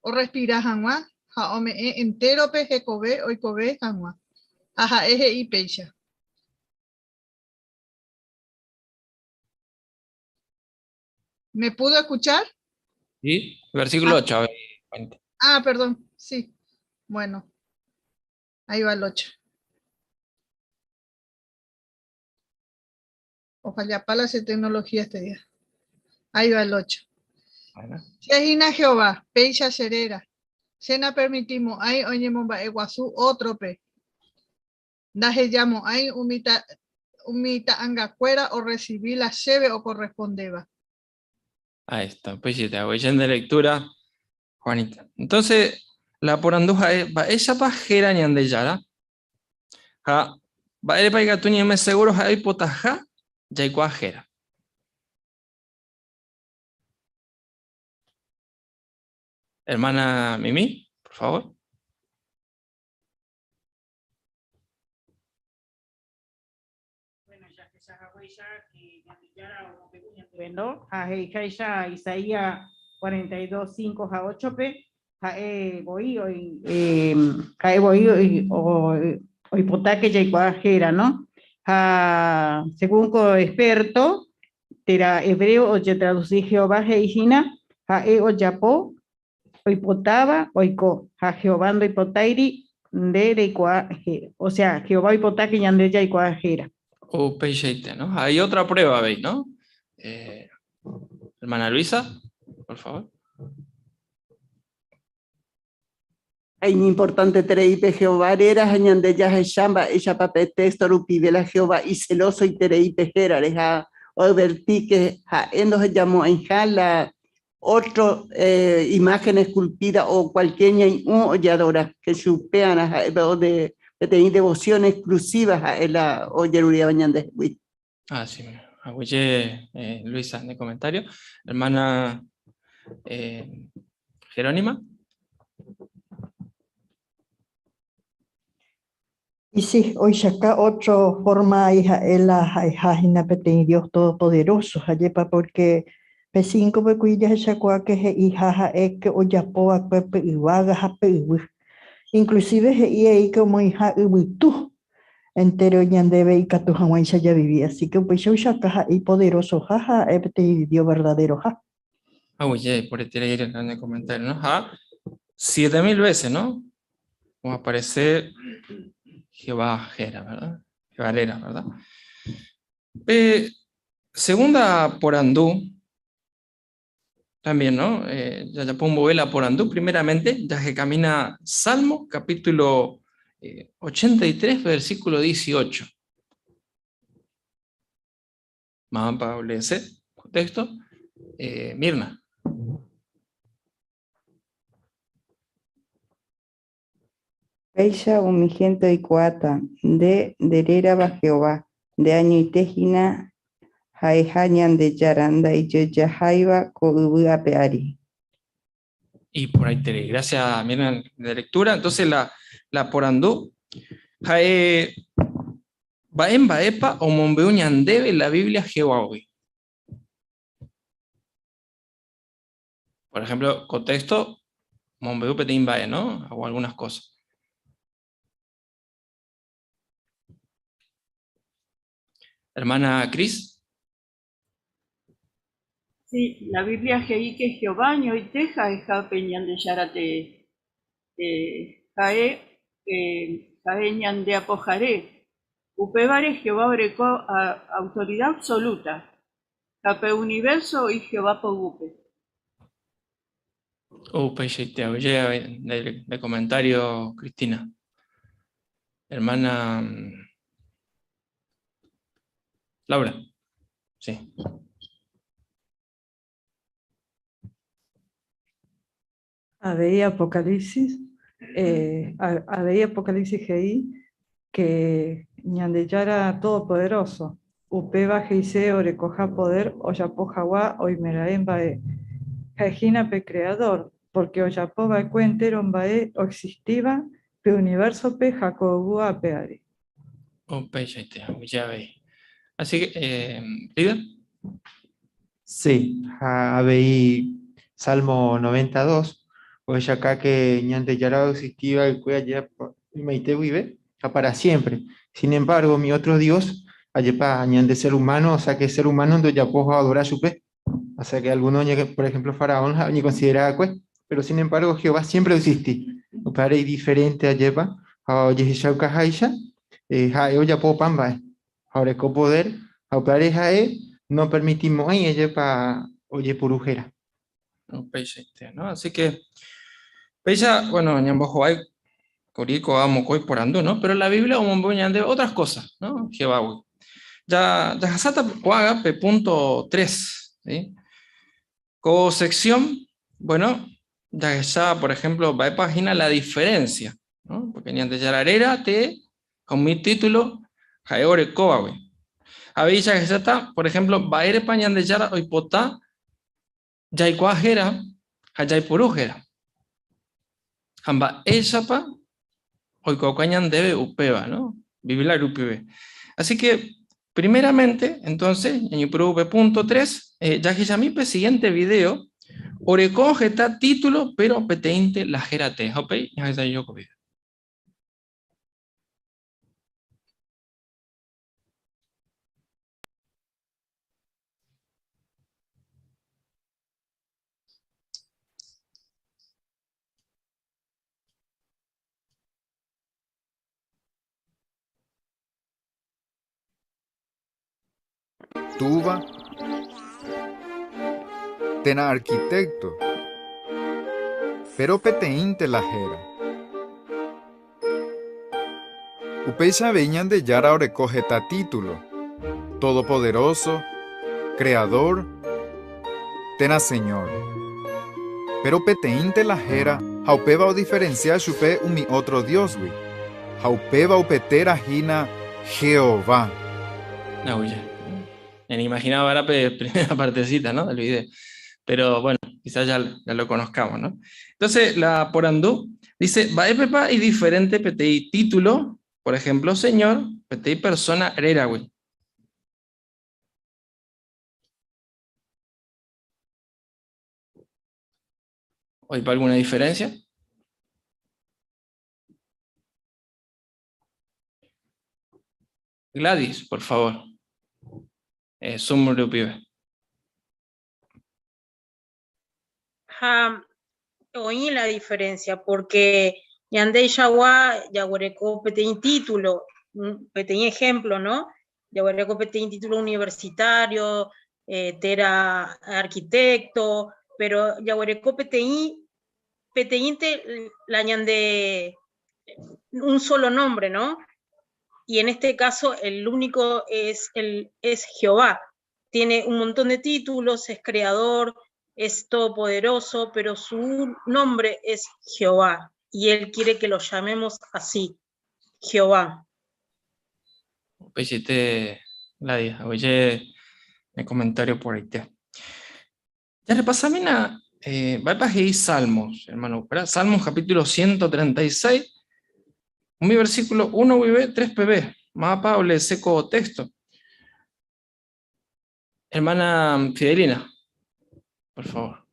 orrespira hag̃ua ha ome'ẽ entérope hekove oikove hag̃ua. Ha ha'e he'i péicha. ¿Me pudo escuchar? Sí, versículo 8. A ver, cuente. Ah, perdón, sí. Bueno, ahí va el 8. Ojalá para la tecnología este día. Ahí va el 8. Bueno. Che hína Jehová, péicha che réra. Che napermitimo'ãi oñemomba'eguasu ótrope. Ndahejamo'ãi umi umi ta'angakuéra orresivi la chéve okorrespondéva. Ahí está, pues te hago de lectura, Juanita. Entonces, la porandu ha'e, mba'éichapa héra Ñandejára? Ha mba'érepa ikatu ñaime seguro ha'e oipotaha jaikuaa héra? Hermana Mimi, por favor. Bueno, jahecha haguéicha que Ñandejára omombe'u ñandéve, no? Ha he'iháicha Isaías 42, 5 ha 8-pe, ha'e voi oi, eh, ha'e voi oi, oipota que jaikuaa héra, no? Ha según ko experto, térã hebreo ojetraduci Jehová he'i hína, ha'e ojapo oipotáva oiko, ha Jehová ndoipotáiri nde reikuaa héra. O sea, Jehová oipota que ñande jaikuaa héra. Upeichaite, no? Hay otra prueba, veis, no? Eh, hermana Luisa, por favor. Ha iñimportanteterei pe Jehová réra ha ñande jahecha mba'éichapa pe téxto rupive la Jehová iselosoiterei pe hérare ha oadverti ke ha'e ndohejamo'ãiha la ótro imáhen eskulpída o kualkiér ñai'ũ ojeadora ke chupearã ha'e pe peteĩ devosión exclusiva ha'e la ojeruréva ñandehegui. Ah, sí, aguyje, Luisa, de comentario. Hermana Jerónima. Y sí, oichaka otro forma ha'e la ha'eha hína peteĩ Dios Todopoderoso, ajépa porque pe 5-pe kuri jahechakuaa ke he'iha ha'e ke ojapo va'ekue pe yvága ha pe yvy. Inclusive he'i ei ke omoĩha yvytu entero ñandéve ikatu hag̃uáicha javivi. Así que upéicha oichaka ha'e ipoderosoha ha ha'e peteĩ Dios verdaderoha. Aguyje por en el comentario, ¿no? Ja, 7000 veces, ¿no? Como aparece Jehová Jera, ¿verdad? Jehová Lera, ¿verdad? Segunda porandú, también, ¿no? Ya ya pongo vela porandú, primeramente, ya que camina Salmo, capítulo 83, versículo 18. Mapa ese contexto. Mirna. Péicha umi hénte oikuaáta nde nderérava Jehová, nde añoite hína ha'eha Ñandejára ndaijojaháiva ko yvy ape ári. Y por ahí te gracias Mirna de lectura. Entonces la, la porandú ha'e mba'e mba'épa omombe'u ñandéve la Biblia Jehovágui. Por ejemplo, contexto, mombe'u peteĩ mba'e, ¿no? O algunas cosas. Hermana Cris. Sí, la Biblia he'i que Jehová añoite ha'eha pe Ñandejára tee. Ha'e ha'e ñande apohare. Upévare Jehová oreko autoridad absoluta. Ha pe universo oĩ Jehová poguýpe. Upeichaite, aguyje de comentario, Cristina. Hermana. Laura. Sí. Avei Apocalipsis, eh, avei Apocalipsis he'i que Ñandejára Todopoderoso, upéva he'ise orekoha poder ojapo hag̃ua oimeraẽ mba'e. Ha'ehína pe Creador, porque ojapo va'ekue entéro mba'e oexistíva pe universo-pe ha ko yvy ape ári. Upeichaite, aguyje avei. Así que, eh, líder. Sí, ha avei Salmo 92, ohechauka que Ñandejára oexisti va'ekue aje ymaite guive ha para siempre. Sin embargo, umi otro dios, ajépa ñande ser humano, o sea que ser humano ndojapo ha oadora chupe. O sea que algunos, por ejemplo, Faraón ha oñeconsidera va'ekue, pero sin embargo Jehová siempre oexisti. Upévare idiferente ajépa ha ojehechaukaháicha ha'e ojapo opa mba'e. Ha oreko poder, ha upévare ha'e nopermitimo'ãi ajépa ojepuru héra. Upeichaite, no? Así que, péicha, bueno, ñambohovái kuri ko'ã mokõi porandu, no? Pero la Biblia omombe'u ñandéve otras cosas, no? Jehovágui. Ja, jahasáta ko'ág̃a pe punto 3, ¿sí? Ko sección, bueno, jahecha, por ejemplo, mba'épa hína la diferencia, ¿no? Porque Ñandejára réra tee ha umi título ha'e orekóvagui. Avei jahecháta, por ejemplo, mba'érepa Ñandejára oipota jaikuaa héra ha jaipuru héra. Ha mba'éichapa oikuaauka ñandéve upéva, ¿no? Biblia rupive. Así que, primeramente, entonces, ñañepyrũ upe punto 3, eh, jahechami pe siguiente video, oreko heta título, pero peteĩnte la héra tee. Ha upéi jahechami ko video. Túva térã arquitecto, péro peteĩnte la héra. Upéicha avei Ñandejára oreko heta título, Todopoderoso, Creador térã Señor. Péro peteĩnte la héra ha upéva odiferensia chupe umi ótro diósgui, ha upéva upe téra hína Jehová. Aguyje. Ñañeimaginaba ahora pe primera partecita, ¿no? del video. Pero bueno, quizás ya, ya lo conozcamos, ¿no? Entonces, la porandu dice, mba'épepa idiferente peteĩ título, por ejemplo, Señor, peteĩ persona réragui. ¿Oipa alguna diferencia? Gladys, por favor. Eh, Zoom rupive. Ha oĩ la diferencia porque ñandeichagua jaguereko peteĩ título, peteĩ ejemplo, no? Jaguereko peteĩ título universitario, eh, térã arquitecto, pero jaguereko peteĩ, peteĩnte la ñande, un solo nombre, ¿no? Y en este caso el único es, el, es Jehová. Tiene un montón de títulos, es creador, es todopoderoso, pero su nombre es Jehová y él quiere que lo llamemos así, Jehová. Upeichaite, Gladys, aguyje ne comentario porãite. Jarepasamína, eh, mba'épa he'i Salmos, hermano, ¿verdad? Salmos capítulo 136, umi versículo 1 guive 3 peve. Mávapa oleese ko texto? Hermana Fidelina, por favor.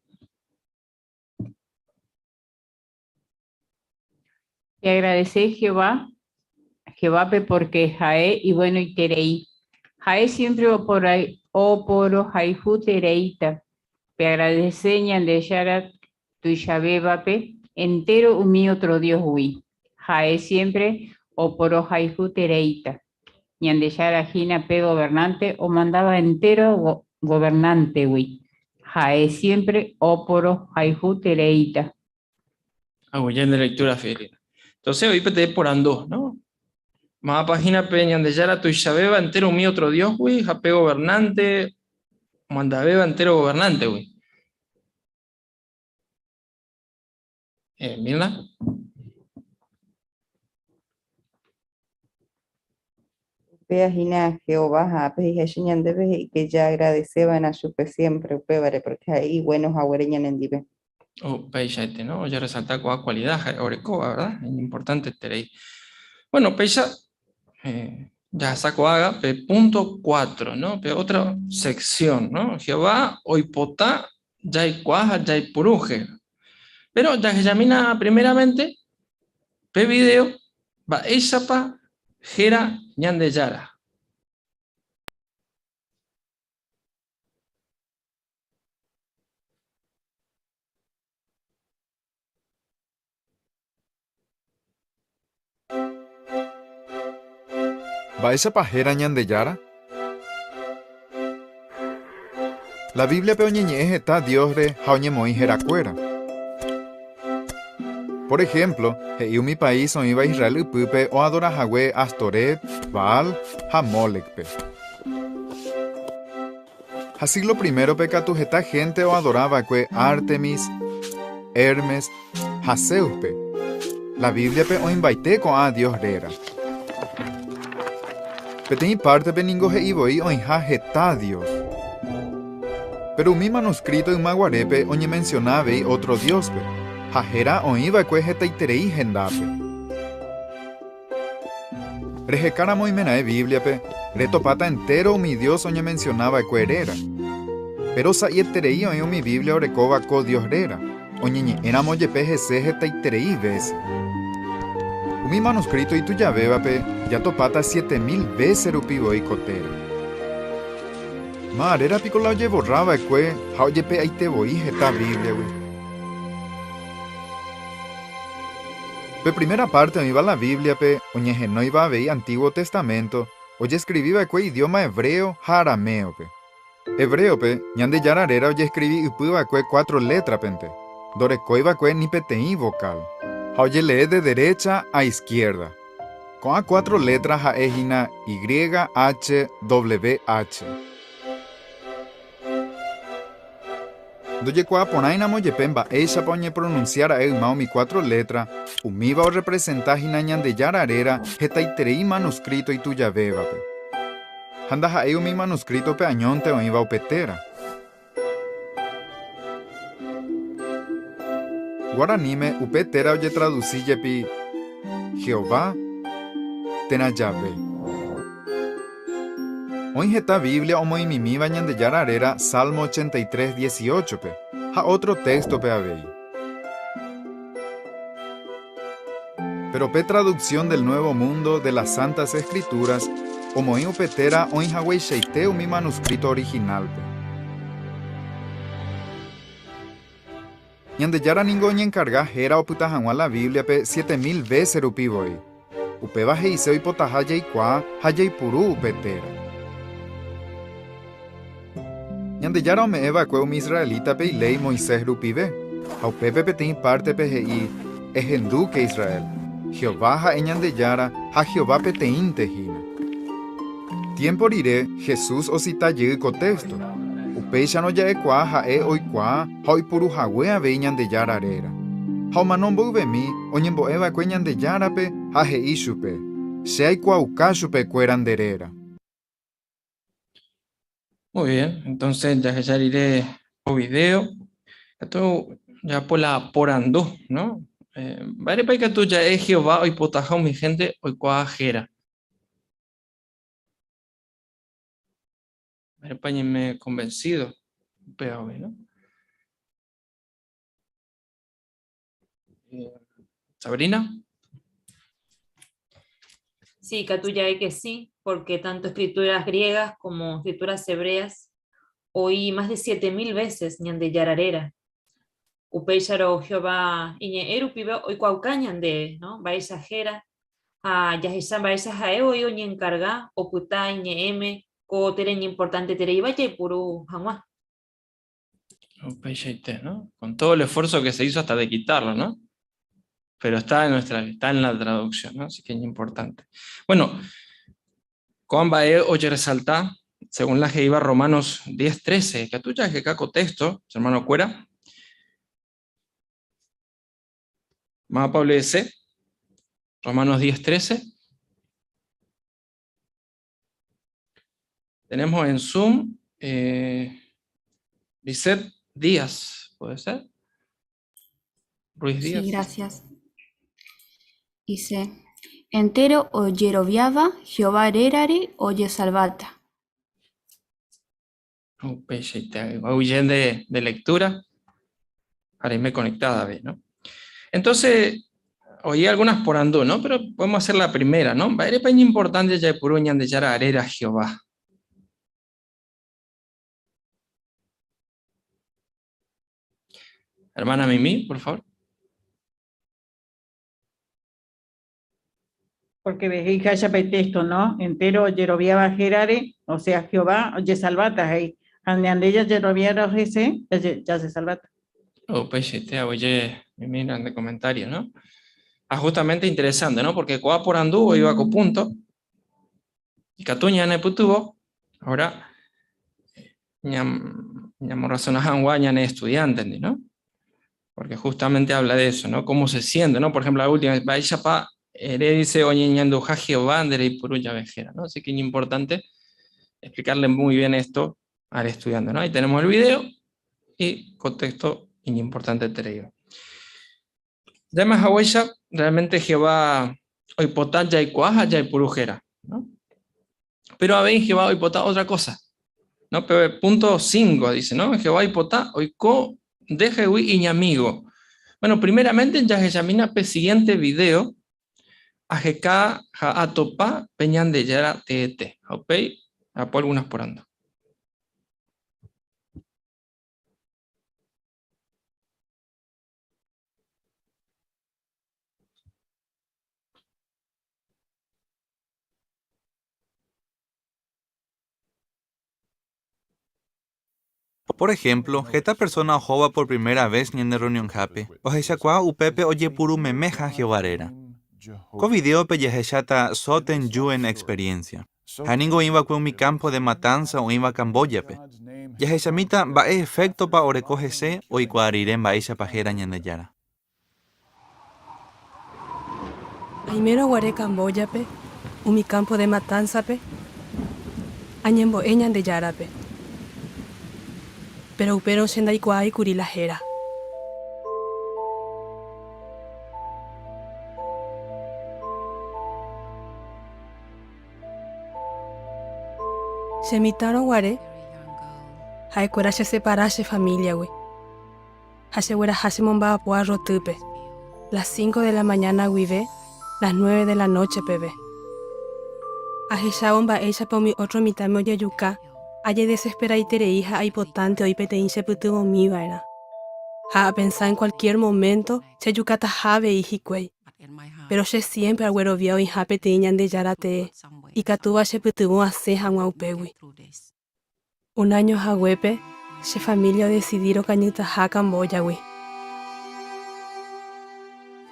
Te agradece Jehová, Jehovápe porque ha'e ibuenoiterei. Ha'e siempre oporohayhutereíta. Pe agradece Ñandejára tuichavévape entero umi otro diosgui. Ha'e siempre oporohayhutereíta. Ñandejára hína pe gobernante omandáva entéro governántegui. Ha'e siémpre oporohayhutereíta. Aguyje nde lectura, Fidelina. Entonces, oĩ peteĩ porandu, no? Mávapa hína pe Ñandejára tuichavéva entéro umi ótro diósgui ha pe governánte omandavéva entéro governántegui? Eh, Mirna. Upéva hína Jehová ha ápe he'iháicha ñandéve he'i ke jaagradese va'erã chupe siémpre upévare, pórke ha'e iguéno haguére ñanendive. Upeichaite, no? Ojerresalta ko'ã kualida ha'e orekóva, verdad? Iñimportanteterei. Bueno, péicha eh, jahasa ko'ágã pe punto 4, no? Pe otra sección, no? Jehová oipota jaikuaa ha jaipuru héra. Pero jahechamína primeramente pe video mba'éichapa héra Ñandejára. Mba'éichapa héra Ñandejára? La Bíbliape oñeñe'ẽ heta Diosre ha oñemoĩ herakuéra. Por ehémplo, he'i umi país oĩva Israel ypýpe oadora hague Astoret, Baal ha Mólekpe. Ha síglo primérope katu heta hénte oadora va'ekue Ártemis, Hermes ha Zéuspe. La Bíbliape oĩmbaite ko'ã dios réra. Peteĩ pártepe ningo he'i voi oĩha heta dios. Péro umi manuskríto yma guarépe oñemensiona avei ótro dióspe, ha héra oĩ va'ekue hetaiterei hendápe. Rehekáramo oimeraẽ Bíbliape, retopáta entéro umi dios oñemensiona va'ekue réra. Péro sa'ieterei oĩ umi Biblia orekóva ko dios réra, oñeñe'ẽramo jepe hese hetaiterei vése. Umi manuskríto itujavévape jatopáta 7000 vése rupi voi ko téra. Ma'aréra piko la ojevorra va'ekue ha ojepe'aite voi heta Bíbliagui? Pe primera párte oĩva la Bíbliape, oñehenóiva avei Antiguo Testamento, ojeskrivi va'ekue idióma hebreo ha araméope. Hebréope, Ñandejára réra ojeskrivi ypy va'ekue cuatro létrapente, ndorekói va'ekue ni peteĩ vokál, ha ojelee de derécha a iskiérda. Ko'ã cuatro létra ha'e hína YHWH. Ndojekuaaporãiramo jepe mba'éichapa oñepronunsia ra'e yma umi cuatro létra, umíva orrepresenta hína Ñandejára réra hetaiterei manuskríto itujavévape. Ha ndaha'éi umi manuskrítope añónte oĩva upe téra. Guaraníme upe téra ojetradusi jepi Jehová térã Yahvé. Oĩ heta Biblia omoĩmimíva Ñandejára réra Salmo 83, 18-pe, ha ótro téxtope avei. Péro pe Traducción del Nuevo Mundo de las Santas Escrituras omoĩ upe téra oĩ hagueichaite umi manuskríto orihinálpe. Ñandejára ningo oñenkarga héra opyta hag̃ua la Bíbliape 7000 vése rupi voi. Upéva he'ise oipotaha jaikuaa ha jaipuru upe téra. Ñandejára ome'ẽ va'ekue umi israelítape iléi Moisés rupive, ha upépe peteĩ pártepe he'i, Ehendúke Israel, Jehová ha'e Ñandejára ha Jehová peteĩnte hína. Tiémpo rire, Jesús osita jey ko téxto. Upéicharõ ja'ekuaa ha'e oikuaa ha oipuru hague avei Ñandejára réra. Ha omano mboyvemi, oñembo'e va'ekue Ñandejárape ha he'i chupe, Che aikuaauka chupekuéra nde réra. Muy bien, entonces jahecha rire ko video, katu japo la porandu, no? Eh, mba'érepa ikatu ja'e Jehová oipotaha umi hénte oikuaa héra? Mba'érepa ñaime konvensído upévagui, no? Eh, Sabrina. Sí, ikatu ja'e que sí, porque tanto escrituras griegas como escrituras hebreas oĩ más de 7000 veces Ñandejára réra. Upéicharõ Jehová iñe'ẽ rupive oikuaauka ñandéve, no? Mba'éicha héra ha jahecha mba'éicha ha'e voi oñenkarga opyta iñe'ẽme ko térã iñimportantetereíva jaipuru hag̃ua. Upeichaite, ¿no? Con todo el esfuerzo que se hizo hasta de quitarlo, ¿no? Pero está en nuestra, está en la traducción, ¿no? Así que es importante. Bueno, ko'ã mba'e ojeresalta según la he'íva Romanos 10:13, ikatu jaheka ko texto, che hermano-kuéra. Mávapa oleese? Romanos 10:13. Tenemos en Zoom eh, Lisette Díaz, ¿puede ser? Ruiz Díaz. Sí, gracias. Dice, entero ojeroviáva Jehová rérare ojesalváta. Upeichaite, aguyje de, de lectura. Ahora me conectada, ¿no? Entonces, oí algunas por andú, ¿no? Pero podemos hacer la primera, ¿no? Mba'érepa iñimportante jaipuru Ñandejára réra Jehová. Hermana Mimi, por favor. Porque veis pe texto, ¿no? Entero ojeroviáva hérare, o sea, Jehová, ojesalváta, he'i. Ha ñande jajeroviárõ hese, jajesalváta. Upeichaite, aguyje Mimi de comentario, ¿no? Ah, justamente interesante, ¿no? Porque ko'ã porandu oĩva ko punto, ikatu ñanepytyvõ, ahora ñamorrazona hag̃ua ñane estudiante, ¿no? Porque justamente habla de eso, ¿no? Cómo se siente, ¿no? Por ejemplo, la última, mba'éichapa ere dice oñeñanduha Jehová nde reipuru jave héra, ¿no? Así que es importante explicarle muy bien esto al estudiante, ¿no? Ahí tenemos el video y contexto importante te digo. Además, haguéicha, realmente Jehová oipota jaikuaa ha jaipuru héra, ¿no? Pero avei Jehová oipota otra cosa, ¿no? Pero punto 5 dice, ¿no? Jehová oipota oiko ndehegui iñamigo. Bueno, primeramente jahechamína pe siguiente video aheka ha atopa pe Ñandejára teete. Ha upéi apo algunas porandu. Por ejemplo, heta persona ohóva por primera ves ñane reunionhápe, ohechakuaa upépe ojepuru memeha Jehová réra. Ko vidéope jahecháta Soten Yuen experiencia. Ha'e ningo oĩ va'ekue umi campo de matanza oĩva Cambójape. Jahechamíta mba'e efecto-pa oreko hese oikuaa rire mba'éichapa héra Ñandejára. Aimérõ guare Cambójape, umi campo de matanza-pe, añembo'e Ñandejárape. Péro upérõ che ndaikuaái kuri la héra. Che mitãrõ guare, ha'ekuéra chesepara che famíliagui ha chegueraha chemomba'apo arrotýpe, las cinco de la mañana guive las nueve de la noche peve. Ahechávo mba'éichapa umi ótro mitãme ojejuka, ajedesesperaiterei ha aipotánte oĩ peteĩ chepytyvõmiva'erã. Ha apensa en cualquier momento chejukataha avei hikuái. Péro che siémpre aguerovia oĩha peteĩ Ñandejára tee ikatúva chepytyvõ asẽ hag̃ua upégui. Un áño haguépe, che família odesidi rokañytaha Cambójagui.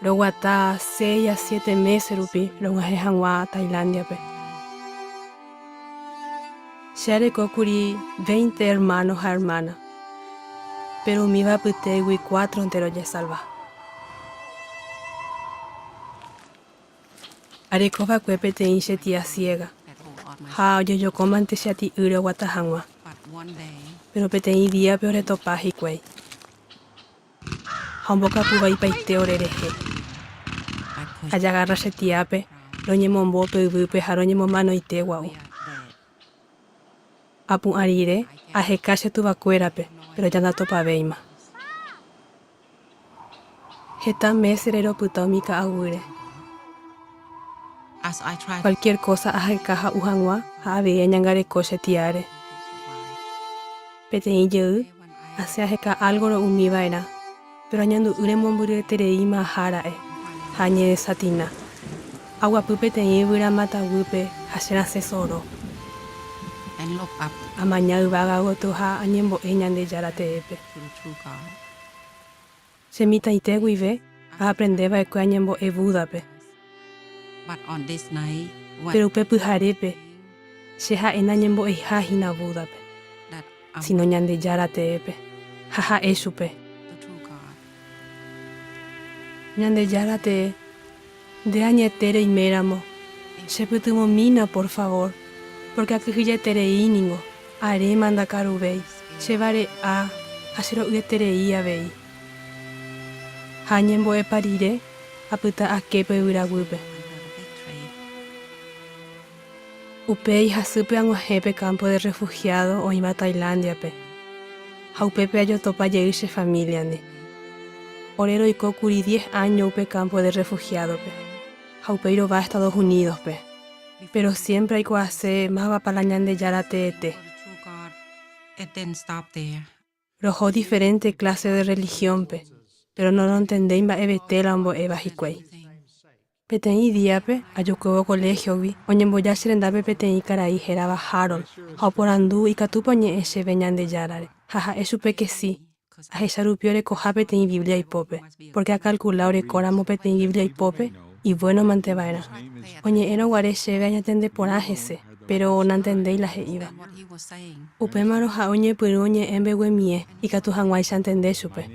Roguata seis a siete mése rupi rog̃uahẽ hag̃ua Tailándiape. Che areko kuri veinte ermáno ha ermána, péro umíva apytégui cuátronte rojesalva. Areko va'ekue peteĩ che tia siéga, ha ojejokómante che ati'ýre oguata hag̃ua. Péro peteĩ díape oretopa hikuái, ha ombokapu vaipaite orerehe. Ajagarra che tiápe, roñemombo pe yvýpe ha roñemomanoite gua'u. Apu'ã rire, aheka che tuvakuérape, péro ja ndatopavéima. Heta mésere ropyta umi ka'aguýre. Kualkiér kósa aheka ha'u hag̃ua ha avei añangareko che tiáre. Peteĩ jey, asẽ aheka álgo ro'umi va'erã, péro añandu'ỹre mombyryetereíma aha ra'e, ha añedesatina. Aguapy peteĩ yvyramáta guýpe ha che rasẽ soro. Amaña yvága gotyo ha añembo'e Ñandejára teépe. Che mitãite guive, Aaprende va'ekue añembo'e Búdape. Péro upe pyharépe che ha'e nañembo'eiha hína Búdape, síno Ñandejára teépe, ha ha'e chupe. Ñandejára tee, nde añete reiméramo, chepytyvõmína por favór, pórke akyhyjeterei ningo, aréma ndakaruvéi, che vare'a ha chero'yeterei avei. Ha añembo'epa rire, apyta ake pe yvyra guýpe. Upéi hasýpe ag̃uahẽ pe kámpo de rrefuhiádo oĩva Tailándiape, ha upépe ajotopa jey che famíliandi. Ore roiko kuri diez áño upe kámpo de rrefuhiádope, ha upéi rova Estados Unídospe. Péro siémpre aikuaase mávapa la Ñandejára teete. Roho diferénte kláse de rrelihiónpe, péro norontendéi mba'evete la ombo'éva hikuái. Peteĩ díape, ajukuévo koléhiogui, oñemboja che rendápe peteĩ karai hérava Harold, ha oporandu ikatúpa oñe'ẽ chéve Ñandejárare. Ha ha'e chupe ke si, ahecha rupi orekoha peteĩ Biblia ipópe, pórke akalkula orekóramo peteĩ Biblia ipópe, ivuénomante va'erã. Oñe'ẽrõ guare chéve añatende porã hese, péro nantendéi la he'íva. Upémarõ ha'e oñepyrũ oñe'ẽ mbeguemie ikatu hag̃uáicha antende chupe.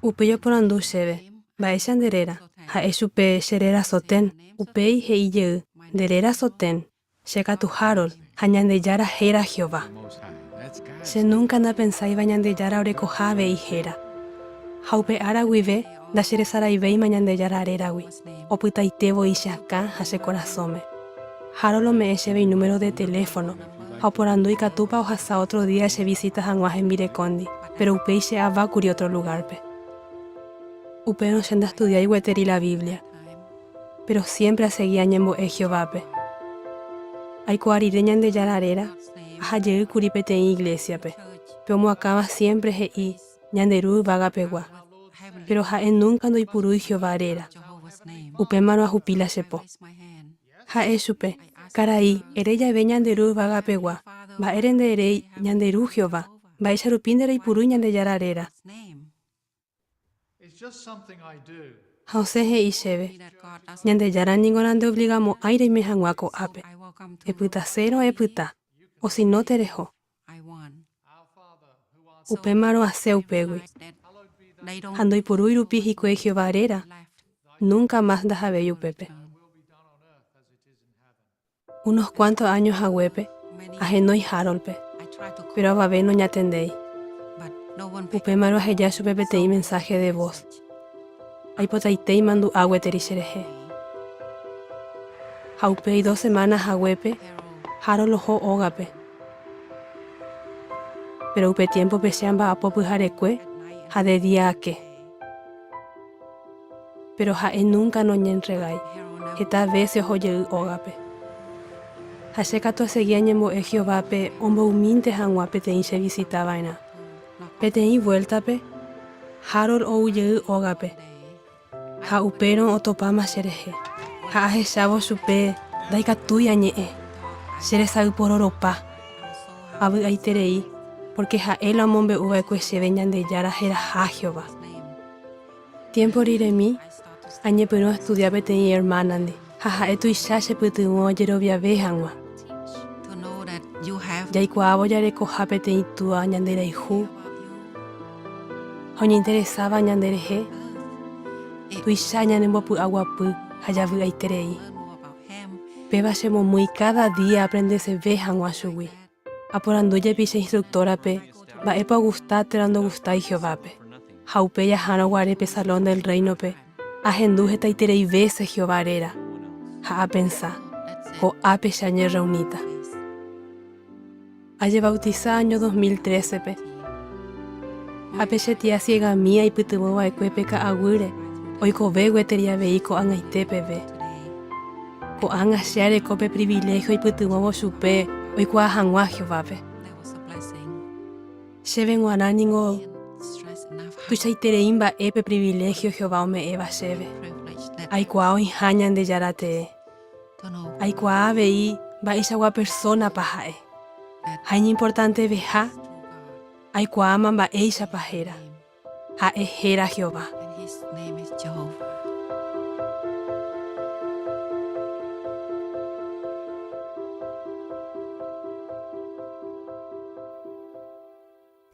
Upéi oporandu chéve, Mba'éicha nde réra? Ha'e chupe, Che réra Soten. Upéi he'i jey, Nde réra Soten, che katu Harold, ha Ñandejára héra Jehová. Che núnka napensáiva Ñandejára orekoha avei héra. Ha upe ára guive ndacheresaraivéima Ñandejára réragui, opytaite voi che akã ha che korasõme. Harold ome'ẽ chéve inúmero de teléfono ha oporandu ikatúpa ohasa ótro día chevisita hag̃ua hembirekóndi, péro upéi che ava kuri ótro lugárpe. Upérõ che ndastudiái gueteri la Biblia, péro siémpre asegi añembo'e Jehovápe. Aikuaa rire Ñandejára réra, aha jey kuri peteĩ iglésiape. Pe omoakãva siémpre he'i Ñande Ru yvagapegua, péro ha'e núnka ndoipurúi Jehová réra. Upémarõ ahupi la che po. Ha'e chupe, Karai, ere jave Ñande Ru yvagapegua, mba'ére ndeeréi Ñande Ru Jehová, mba'éicha rupi ndereipurúi Ñandejára réra? Ha osẽ he'i chéve, Ñandejára ningo nandeobligamo'ãi reime hag̃ua ko'ápe. Epytasérõ epyta, osino tereho. Upémarõ asẽ upégui. Ha ndoipurúi rupi hikuái Jehová réra, núnka mas ndahavéi upépe. Unos kuánto áño haguépe, ahenói Hároldpe, péro avave noñatendéi. Upémarõ aheja chupe peteĩ mensáhe de vos. Aipotaite imandu'a gueteri cherehe. Ha upéi dos semána haguépe, Harold oho ógape. Péro upe tiémpope che amba'apo pyharekue ha de día ake. Péro ha'e núnka noñentregái, heta vése oho jey ógape. Ha che katu asegi añembo'e Jehovápe ombo'ymínte hag̃ua peteĩ chevisita va'erã. Peteĩ vuéltape, Harold ou jey ógape, ha upérõ otopáma cherehe. Ha ahechávo chupe ndaikatúi añe'ẽ, cheresaypororopa. Avy'aiterei, pórke ha'e la omombe'u va'ekue chéve Ñandejára heraha Jehová. Tiémpo riremi, añepyrũ astudia peteĩ ermánandi, ha ha'e tuicha chepytyvõ ajeroviave hag̃ua. Jaikuaávo jarekoha peteĩ Túa ñanderayhu ha oñeinteresáva ñanderehe, tuicha ñanembopy'aguapy ha javy'aiterei. Péva chemomýi káda día aaprendeseve hag̃ua chugui. Aporandu jepi che instruktórape mba'épa ogusta térã ndogustái Jehovápe. Ha upéi ahárõ guare pe Salón del Réinope, ahendu hetaiterei vése Jehová réra, ha apensa, Ko'ápe che añerreuníta. Ajevautisa áño 2013-pe, ha pe che tia siegami aipytyvõ va'ekue pe ka'aguýre oikove gueteri avei ko'ag̃aite peve. Ko'ág̃a che areko pe priviléhio aipytyvõvo chupe oikuaa hag̃ua Jehovápe. Chéve g̃uarã ningo tuichaiterei mba'e pe priviléhio Jehová ome'ẽva chéve. Aikuaa oĩha Ñandejára tee. Aikuaa avei mba'eichagua persónapa ha'e. Ha iñimportanteveha, aikuaáma mba'éichapa héra. Ha'e héra Jehová.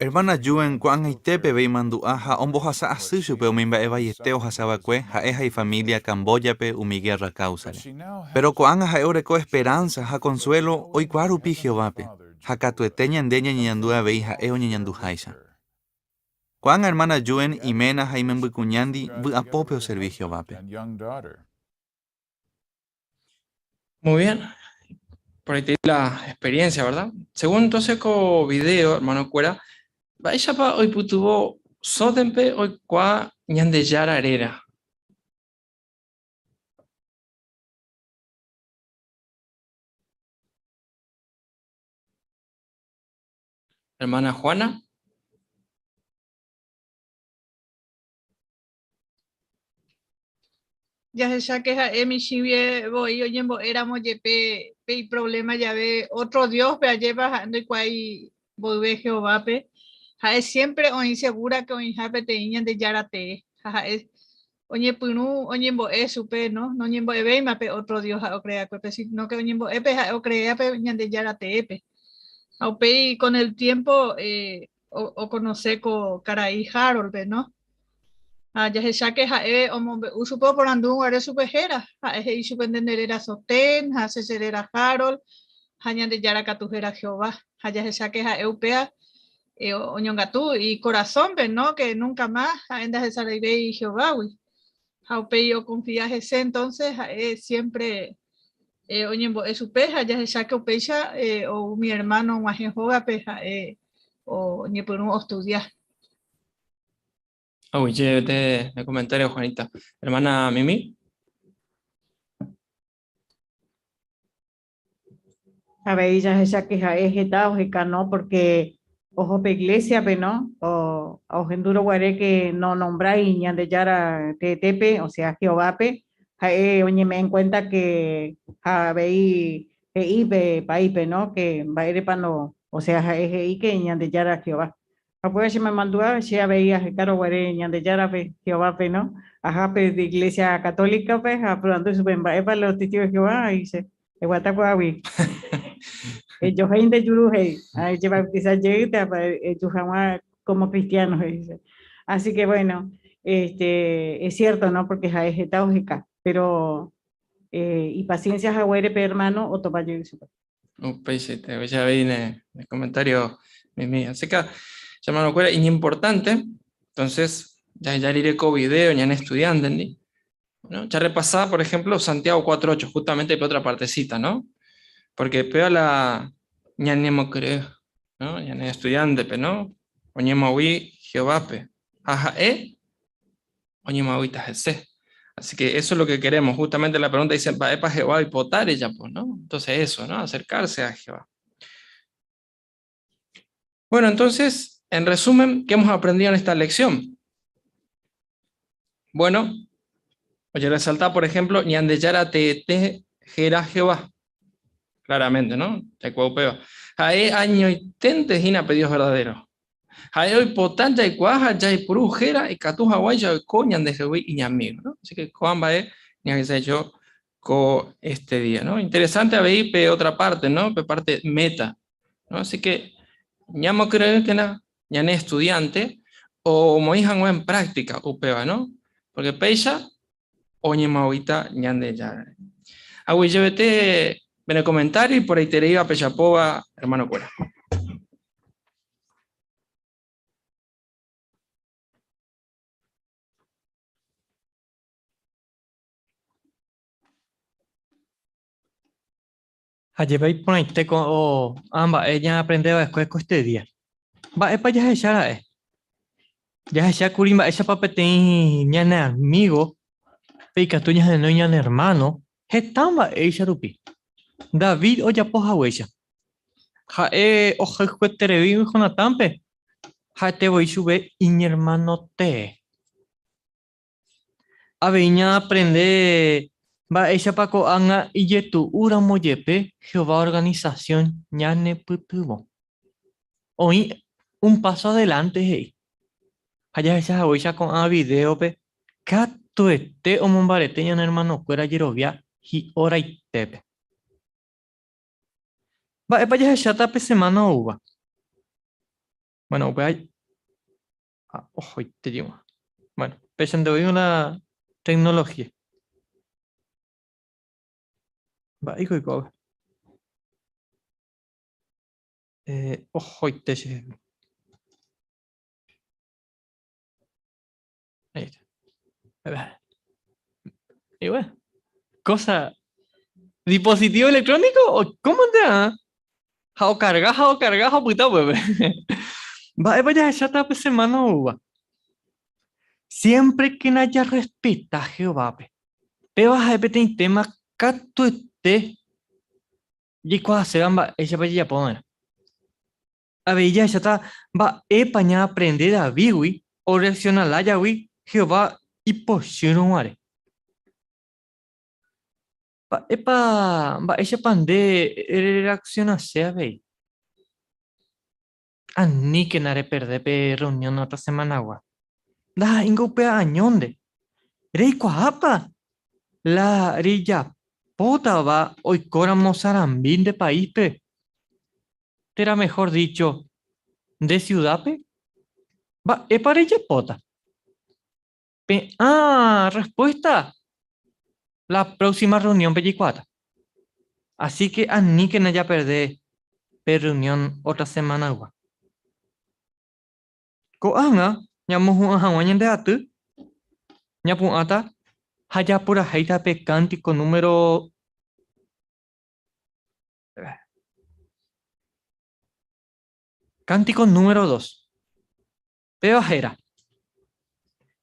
Hermana Yuen ko'ag̃aite peve imandu'a ha ombohasa asy chupe umi mba'e vaiete ohasa va'ekue ha'e ha ifamília Cambójape umi gérra káusare. Péro ko'ág̃a ha'e oreko esperánsa ha konsuélo oikuaa rupi Jehovápe, ha katuete ñande ñañeñandu avei ha'e oñeñanduháicha. Ko'ág̃a hermana Yuen iména ha imembykuñándi vy'apópe oservi Jehovápe. Muy bien. Por ahí te di la experiencia, ¿verdad? Según entonces ko video, hermano kuéra, mba'éichapa oipytyvõ Sótenpe oikuaa Ñandejára réra? Hermana Juana. Jahecha que ha'e michĩve voi oñembo'éramo jepe pe iproblema jave otro Dios-pe ajépa ha'e ndoikuaái mboyve Jehovápe, ha'e siempre oĩ segura que oĩha peteĩ Ñandejára tee ha ha'e oñepyrũ oñembo'e chupe, no? Noñembo'evéima pe otro Dios ha'e ocreakuépe, sino que oñembo'e pe ha'e ocreape Ñandejára teépe. Ha upéi con el tiempo eh, oconoce ko karai Harold-pe, no? Ha jahecháke ha'e omombe'u chupe oporandu guare chupe héra, ha'e he'i chupe nde nde réra Soten, ha che che réra Harold, ha Ñandejára katu héra Jehová. Ha jahecháke ha'e upéva oñongatu ikorasõpe, no? Que nunca más ha'e ndahesaraivéi Jehovágui. Ha upéi oconfia hese entonces ha'e siempre oñembo'e chupe ha jahecháke upéicha ou umi hermano og̃uahẽ hógape ha'e oñepyrũ ostudia. Aguyjévete ne comentario, Juanita. Hermana Mimi. Avei jahecháke ha'e heta oheka no porque oho pe iglesia-pe no, ohendúrõ guare que no nombrái Ñandejára teetépe, o sea Jehovápe, ha'e oñeme'ẽ en cuenta que ha avei he'i pe paípe no que mba'érepa no, o sea ha'e he'i que Ñandejára Jehová. Ha upéva che memandu'a che avei ahekárõ guare Ñandejárape, Jehovápe no, aha pe iglesia católica-pe ha aporandu chupe mba'épa los testigos de Jehová, ha he'i che, Eguata ko'águi. Ejohéi nde juru he'i, ha ejebautiza jeýta eju hag̃ua como cristiano he'i che. Así que bueno, este, es cierto, ¿no? Porque ha'e heta oheka, pero eh, ipaciencia haguére pe hermano otopa jey chupe. Upeichaite, upéicha avei ne, ne comentario mimi. Así que, hermano-kuéra, iñimportante, entonces, jaheja rire ko video ñane estudiante-ndi, ¿no? Ya repasá, por ejemplo, Santiago 4.8, justamente por otra partecita, ¿no? Porque pega la ñanemocre, ¿no? Ñane estudiante, pe, ¿no? Oñemoag̃ui Jehovápe. Ha ha'e oñemoag̃uíta hese. Así que eso es lo que queremos. Justamente la pregunta dice, mba'épa Jehová oipota rejapo, ¿no? Entonces eso, ¿no? Acercarse a Jehová. Bueno, entonces, en resumen, ¿qué hemos aprendido en esta lección? Bueno, oye, resaltar, por ejemplo, Ñandejára teete héra Jehová. Claramente, ¿no? Jaikuaa upéva. Ha'e añoiténte hína pe Dios verdadero. Ha'e oipota jaikuaa ha jaipuru héra ikatu haguãicha oiko ñandehegui iñamígo, ¿no? Así que ko'ã mba'e ñahesa'ỹijo ko este día, ¿no? Interesante avei pe otra parte, ¿no? Pe parte meta, ¿no? Así que ñamokyre'ỹkena ñane estudiante omoĩ hag̃ua en práctica upéva, ¿no? Porque péicha oñemoag̃uíta Ñandejárare. Aguyjevete pene comentario iporãitereíva pejapóva, hermano-kuéra. Ha jepe iporãite ko ã mba'e ñaaprende va'ekue ko este día. Mba'épa jahecha ra'e? Jahecha kuri mba'éichapa peteĩ ñane amigo pe ikatu ñahenói ñane hermano heta mba'éicha rupi. David ojapo haguéicha. Ha'e ohayhueterei Jonatánpe, ha'ete voi chupe iñermano tee. Avei ñaaprende mba'éichapa ko'ág̃a ijetu'úramo jepe Jehová organisasión ñanepytyvõ. Oĩ un páso adelánte he'i. Ha jahecha haguéicha ko'ã vidéope katuete omombarete ñane ermanokuéra jerovia hi'oraitépe. Mba'épa jahecháta pe semána oúva? Bueno, upéva ohoite jeýma. Bueno, péichante voi la tecnología. Mba'éiko oikóva? Eh, ohoite chehegui. Ahí está. Y bueno, cosa. ¿Dispositivo electrónico o cómo te va? Ha okarga, ha okarga, ha opyta upépe. Mba'épa jahecháta pe semana oúva? Siempre que jarrespeta Jehovápe. Péva ha'e peteĩ tema katuete jaikuaaséva mba'éichapa jajapova'erã. Avei jahecháta mba'épa ñaaprende Davídgui orreaksiona lájagui Jehová ipochýrõ guare. Mba'épa, mba'éichapa nde rereaksionase avei? Aníkena reperde pe rreunión ótra semanagua. Ndaha'éingo upéva añónde. Reikuaápa la rejapótava oikóramo sarambi nde paíspe? Térã mejor dicho, nde siudápe? Mba'épa rejapóta? Pe'ã respuesta la próxima reunión-pe jaikuaáta. Así que aníkena japerde pe reunión otra semana-gua. Ko'ág̃a ñamohu'ã hag̃ua ñande aty, ñapu'ãta ha japurahéita pe cántico número Cántico número 2. Péva héra.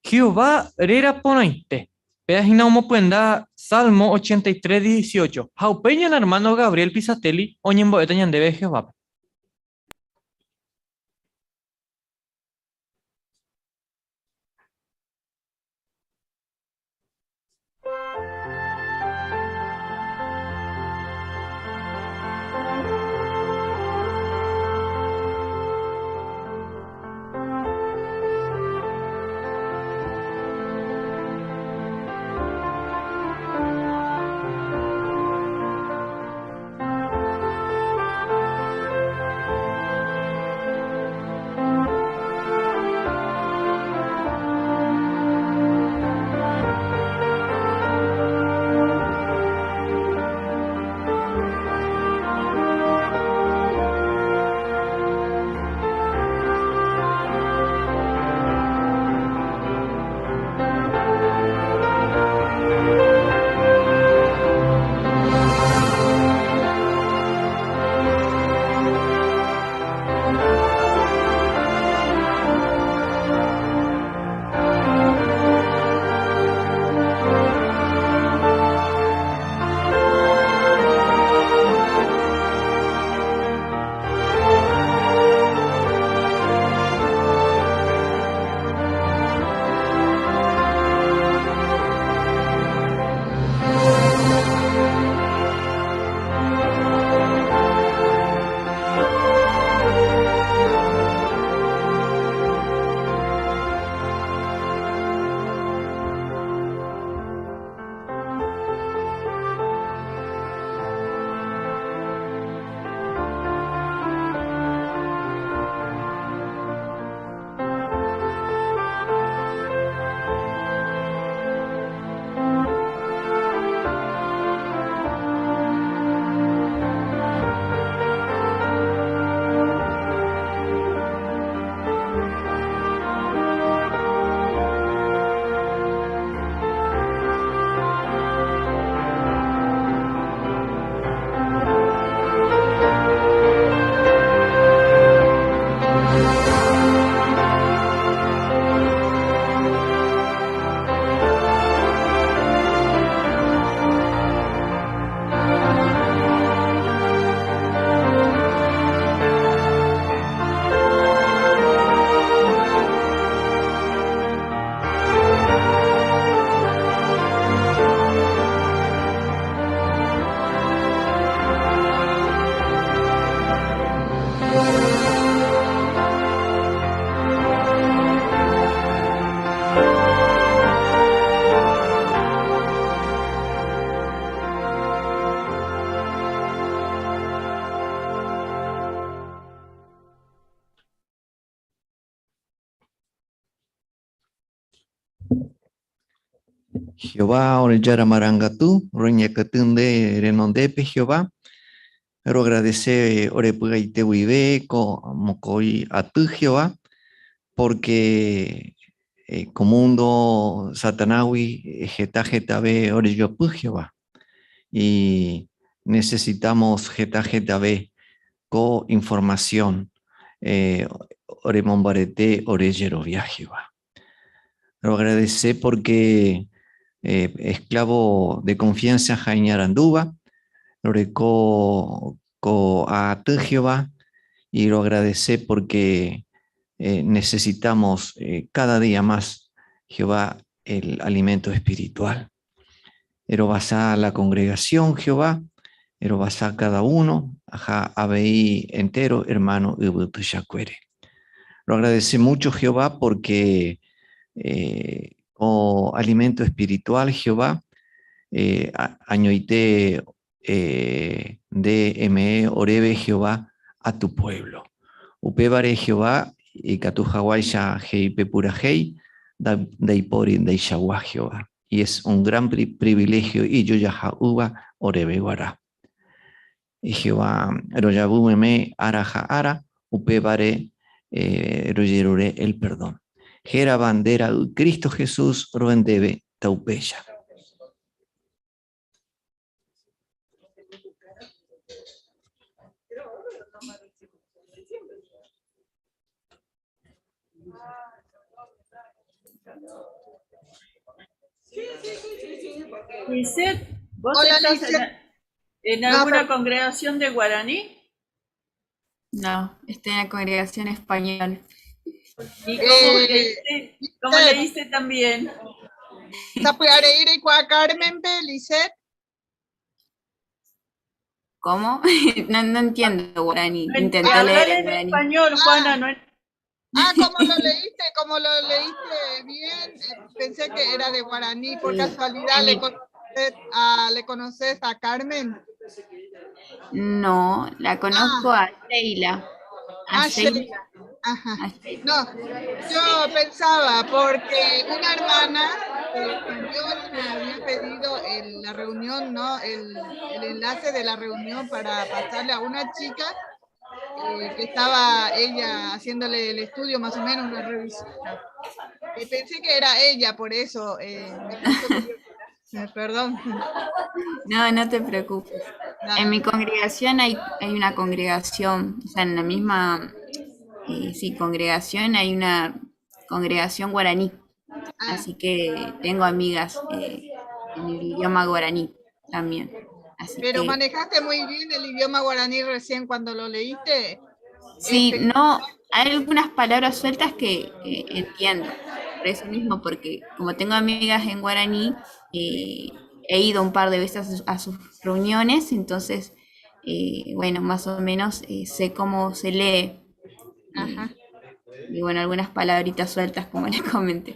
Jehová réra porãite. Péva hína omopyenda Salmo 83, 18. Ha upéi ñane ermáno Gabriel Pisatelli oñembo'éta ñandéve Jehovápe. Jehová ore Jára marangatu, roñekytỹ nde renondépe Jehová, roagradece ore py'aite guive ko mokõi aty Jehová, porque ko mundo Satanágui heta hetave orejopy Jehová, y necesitamos heta hetave ko información oremombarete ore jerovia Jehová. Roagradece porque esclavo de confianza ha iñarandúva, roreko ko aty Jehová, y roagradece porque necesitamos cada día más, Jehová, el alimento espiritual. Erovasa la congregación, Jehová, erovasa cada uno, ha avei entero, hermano, yvy tuichakuére. Lo agradece mucho, Jehová, porque ko alimento espiritual, Jehová, añoite nde eme'ẽ oréve, Jehová, a tu pueblo. Upévare, Jehová, ikatu haguáicha he'i pe purahéi, ndaipóri ndeichagua, Jehová. Y es un gran privilegio ijojaha'ỹva oréve guarã. Jehová, rojavy meme ára ha ára, upévare rojerure el perdón. Hérava nde ra'y Cristo Jesús rohendéve taupéicha. Lisette, ¿vos Hola, estás Lisette. en No, alguna pero- congregación de guaraní? No, estoy en la congregación español. ¿Y cómo, leíste, cómo leíste también? Sapy'areíre ikuaa Carmen pe, Lisette. ¿Cómo? No, no entiendo guaraní. Intenté Hablar leer en en guaraní. español, Juana, no Ah, como lo leíste, como lo leíste bien, pensé que era de guaraní, por Sí. casualidad le conoces a Carmen. No, la conozco a Sheila. A Ah, Sheila. Sheila. Ajá. No, yo pensaba, porque una hermana española me había pedido la reunión, ¿no? El enlace de la reunión para pasarle a una chica que estaba ella haciéndole el estudio, más o menos, una revisión. Y pensé que era ella, por eso me causó curiosidad. Perdón. No, no te preocupes. En mi congregación hay una congregación, o sea, en la misma sí, congregación hay una congregación guaraní. Así que tengo amigas en el idioma guaraní también. Así Pero que manejaste muy bien el idioma guaraní recién cuando lo leíste. sí, no, hay algunas palabras sueltas que entiendo, por eso mismo, porque como tengo amigas en guaraní, he ido un par de veces a sus reuniones, entonces, bueno, más o menos sé cómo se lee. Ajá. Y bueno, algunas palabritas sueltas, como les comenté.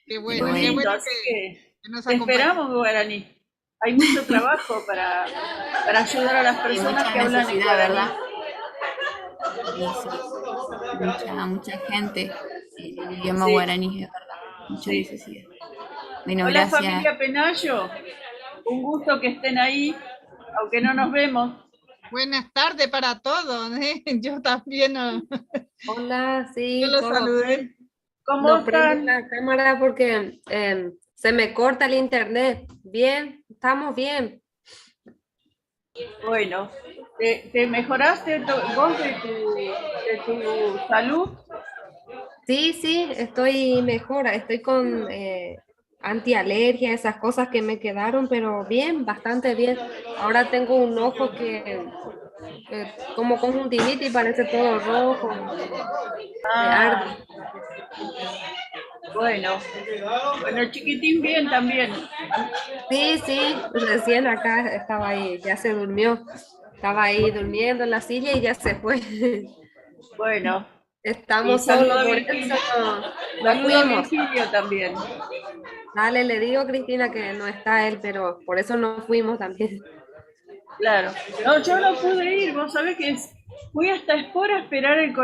Qué Pero bueno, qué bueno. bueno Así que nos te acompañes. esperamos, guaraní. Hay mucho trabajo para ayudar a las Hay personas mucha que hablan en necesidad, guaraní. ¿verdad? Sí, sí. Mucha, mucha gente en el idioma Sí. guaraní, es verdad. Mucha necesidad. Bueno, Hola gracias. familia Penayo, un gusto que estén ahí, aunque no nos vemos. Buenas tardes para todos, ¿eh? Yo también. Hola, sí. Yo los ¿cómo? saludé. ¿Cómo No prendo están? la cámara porque se me corta el internet. Bien, estamos bien. Bueno, ¿te mejoraste vos de tu salud? Sí, sí, estoy mejor. Estoy con antialergia, esas cosas que me quedaron, pero bien, bastante bien. Ahora tengo un ojo que como conjuntivitis, parece todo rojo. Me arde. Bueno, bueno, chiquitín bien también. Sí, sí, recién acá estaba ahí, ya se durmió. Estaba ahí durmiendo en la silla y ya se fue. Bueno. Estamos Y saludo solos, a por Virgilio. eso no Saludo a fuimos. Virgilio también. Dale, le digo a Cristina que no está él, pero por eso no fuimos también. Claro. No, yo no pude ir, vos sabés que fui hasta Espora a esperar el